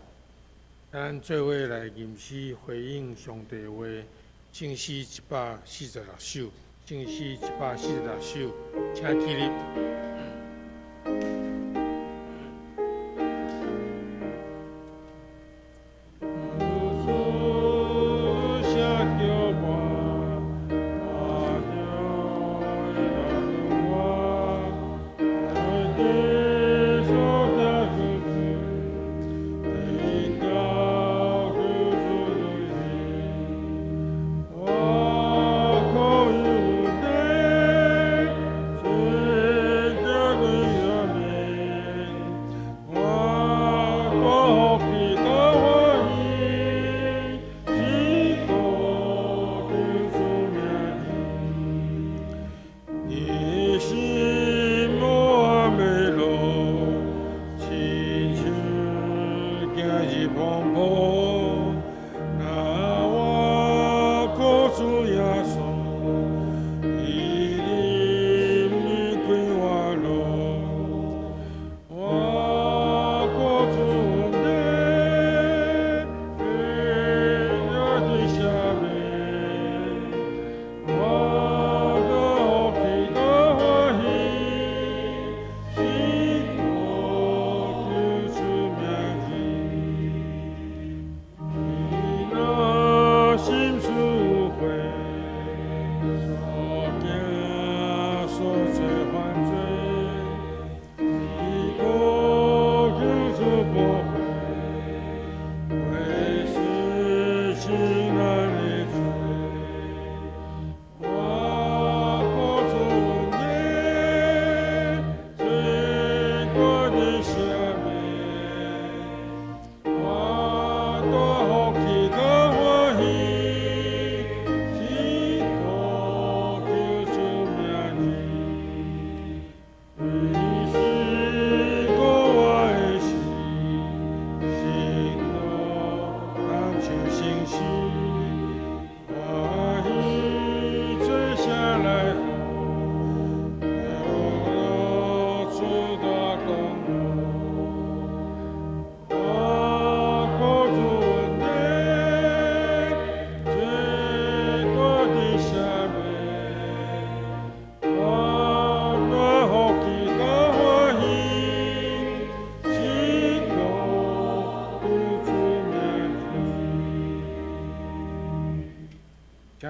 咱做伙來吟詩回應上帝話，聖詩146首，聖詩146首，請起立。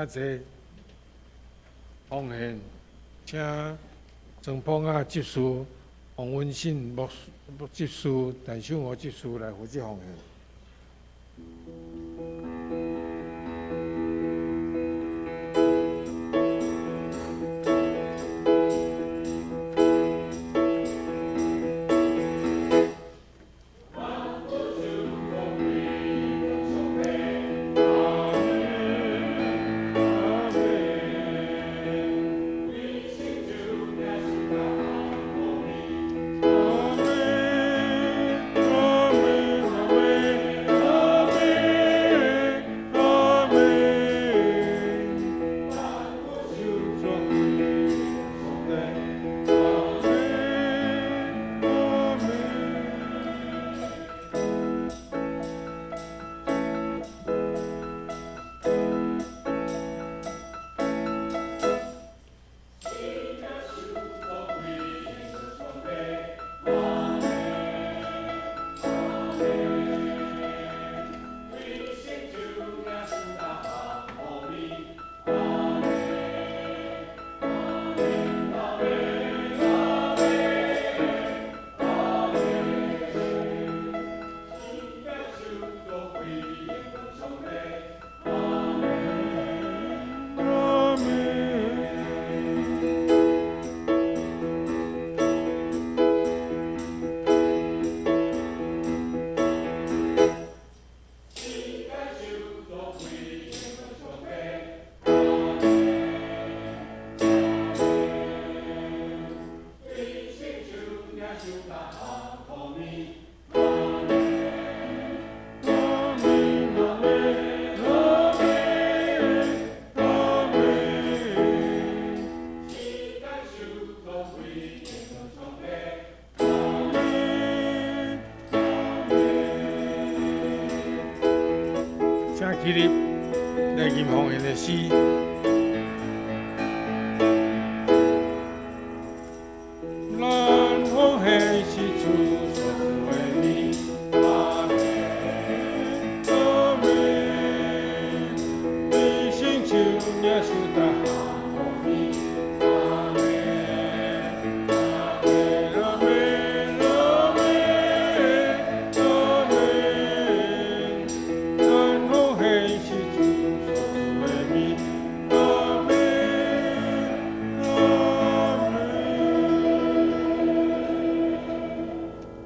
請坐。奉獻，請曾邦亞執事、黃文信牧執事、陳秀娥執事來負責奉獻。請起立，來吟奉獻的詩。咱奉獻是主所賜的禮，阿們，阿們，你成就耶穌大項予阿們，阿們，阿們，阿們，咱奉獻是主所賜的禮，阿們，阿們。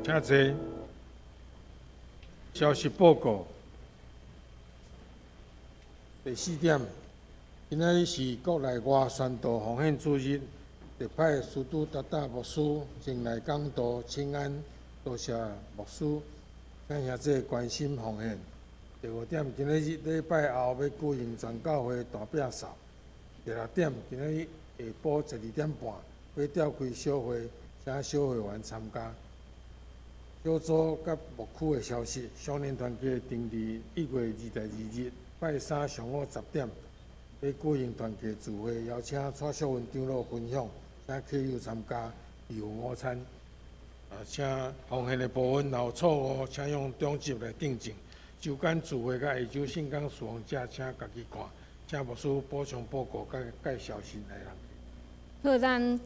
請坐。消息報告。第四點，今仔日是國內外宣道奉獻主日，特派司徒達達牧師前來講道，請安，多謝牧師，請兄弟關心奉獻。第五點，今仔日禮拜後欲舉行全教會大摒掃。第六點，今仔日下晡12點半欲召開小會，請小會員參加。小組佮牧區的消息，少年團契定佇1月22日拜三上午10點，欲舉行團契聚會，邀請蔡淑雲長老分享，請客友參加義務午餐。啊，請奉獻的部分若有錯誤，請用中執來訂正。週間聚會佮下晝聖工侍奉者，請家己看。請牧師補充報告佮介紹新來人。好，咱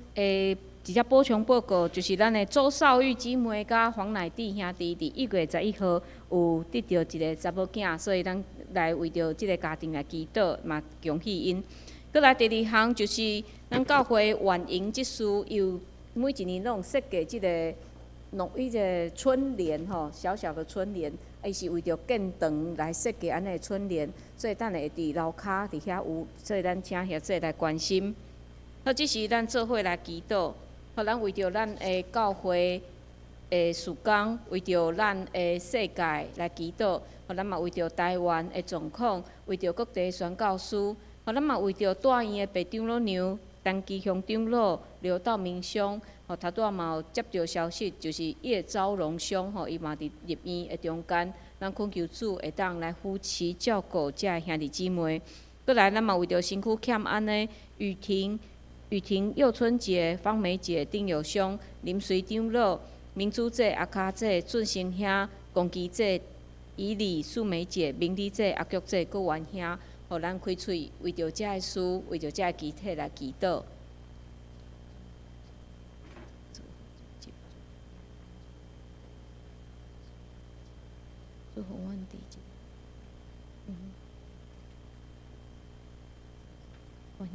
直接補充報告，就是咱的周少玉姊妹佮黃乃弟兄弟，佇1月11號有得著一个查某囝，所以咱來為著這个家庭來祈禱，嘛恭喜𪜶。閣來第二項就是咱教會婉瑩執事，有每一年攏有設計這个農彼个春聯吼，小小的春聯，伊是為著建堂來設計按呢春聯，所以等下會佇樓跤佇遐有，所以咱請兄弟來關心。好，這時咱做伙來祈禱，予咱為著咱的教會的事工，為著咱的世界來祈禱，予咱嘛為著台灣的狀況，為著各地宣教師，予咱嘛為著大院的白長老娘、陳其雄長老、劉道明兄，吼，頭拄仔嘛有接著消息，就是葉昭榮兄，吼，伊嘛佇入院的中間，咱懇求主會當來扶持照顧遮兄弟姊妹。閣來，咱嘛為著身軀欠安的雨婷。雨婷、佑春姐、芳梅姐、丁友兄、林隨長老、明珠姐、阿卡姐、俊成兄、龚基姐、以禮、素梅姐、明麗姐、阿菊姐、郭元兄，予咱開喙，為著遮个事，為著遮个肢體來祈禱。主予阮佇這，歡迎。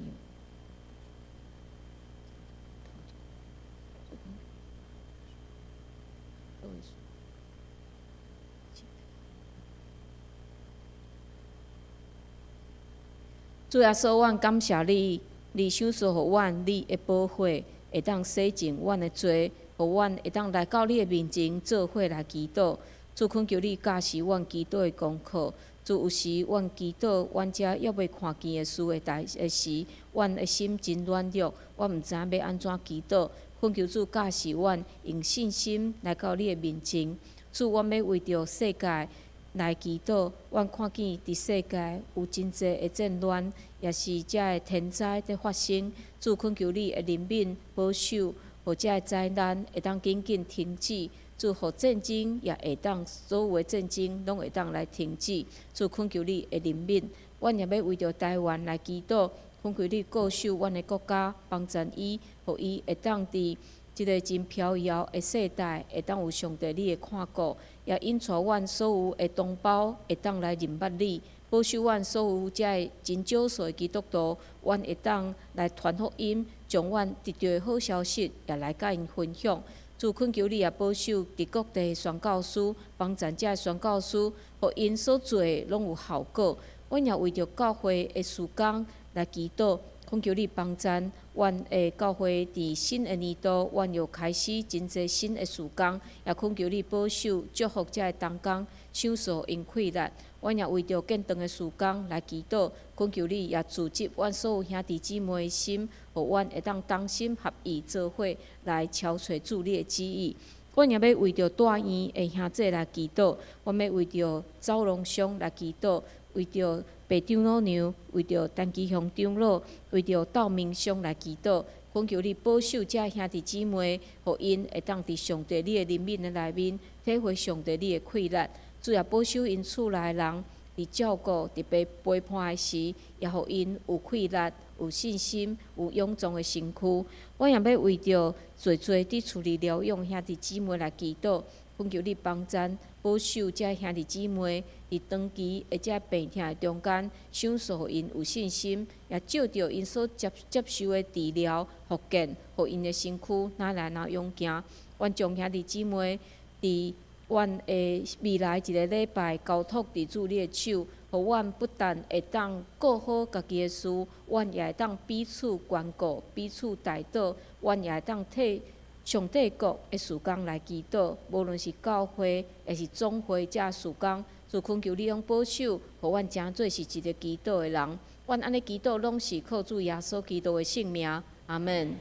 主耶穌，阮感謝你，你賞賜予阮你的寶血，會當洗淨阮的罪，予阮會當來到你的面前做伙來祈禱。主懇求你教示阮祈禱的功課。主有時阮祈禱，阮遮猶未看見的事的代的時，阮的心真軟弱，阮毋知影欲按怎祈禱。懇求主教示阮，用信心來到你的面前。主，阮欲為著世界來祈禱，阮看見佇世界有真濟的戰亂，也是遮的天災佇發生。主懇求你的憐憫保守，予遮的災難會當緊緊停止。主，予戰爭也會當，所有的戰爭攏會當來停止。主懇求你的憐憫，阮也欲為著台灣來祈禱，懇求你顧守阮的國家，幫贊伊，予伊會當佇這个真飄搖的世代，會當有上帝你的看顧，也引帶阮所有的同胞會當來認捌你，保守阮所有遮个真少數的基督徒，阮會當來傳福音，將阮得著的好消息也來佮𪜶分享。主懇求你也保守佇各地的宣教師，幫贊遮的宣教師，予𪜶所做的攏有效果。阮也為著教會的事工來祈禱，懇求你幫贊阮的教會佇新的年度，阮又開始真濟新的事工，也懇求你保守祝福遮的同工，賞賜𪜶氣力。阮也為著建堂的事工來祈禱，懇求你也組織阮所有兄弟姊妹的心，予阮會當同心合意做伙來朝揣主你的旨意。阮也欲為著大院的兄弟來祈禱，阮欲為著走廊上來祈禱，為著白長老娘，為著陳其雄長老，為著道明鄉來祈禱，懇求你保守遮兄弟姊妹，予𪜶會當佇上帝你的憐憫的內面，體會上帝你的氣力。主也保守𪜶厝內人，佇照顧、佇被陪伴的時，也予𪜶有氣力、有信心、有勇壯的身軀。我也欲為著濟濟佇厝裡療養兄弟姊妹來祈禱，懇求你幫贊保守遮兄弟姊妹，佇長期的遮病痛的中間，賞賜予𪜶有信心，也照著𪜶所接接受的治療復健，予𪜶的身軀愈來愈勇健。阮將兄弟姊妹佇阮的未來一个禮拜交託佇主你的手，予阮不但會當顧好家己的事，阮也會當彼此關顧、彼此代禱，阮也會當替上帝國的事工來祈禱，無論是教會，抑是總會遮事工，主懇求你攏保守，予阮成做是一个祈禱的人。阮按呢祈禱，攏是靠主耶穌基督的聖名，阿們。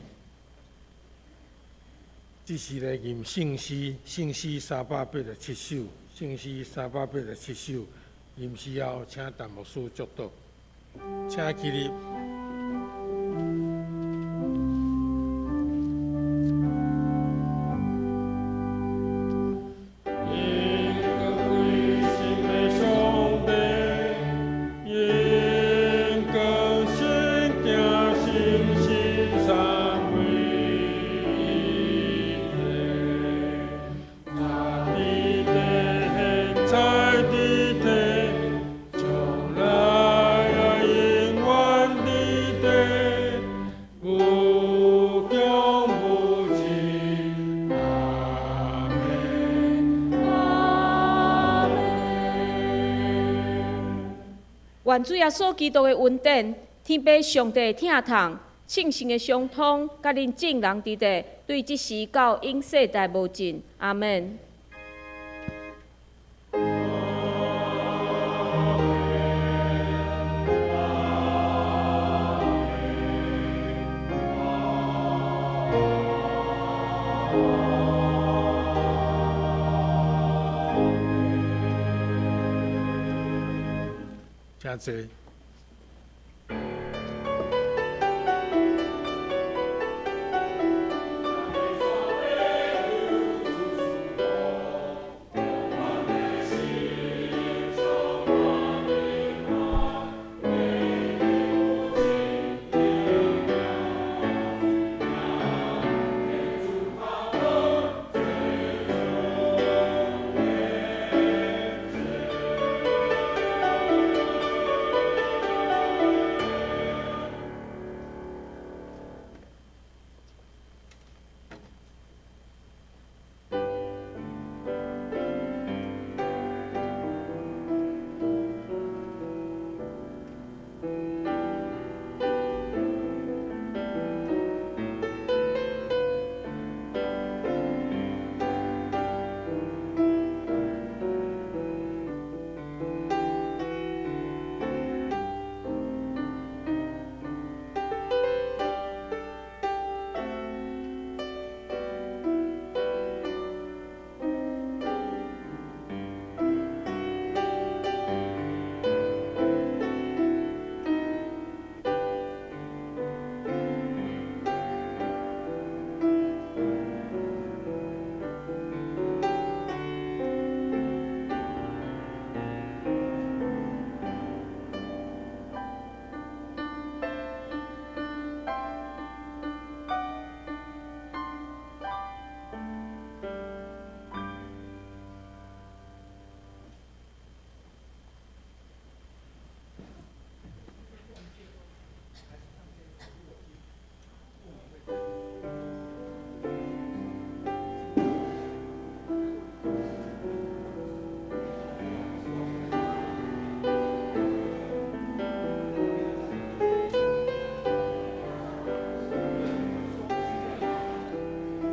這是來吟聖詩，聖詩387首，聖詩387首。吟詩後，請陳牧師祝禱，請起立。願主耶穌基督的恩典、天父上帝的疼痛、聖神的相通，佮恁眾人佇咧，對這時到永世代無盡。阿們。請坐。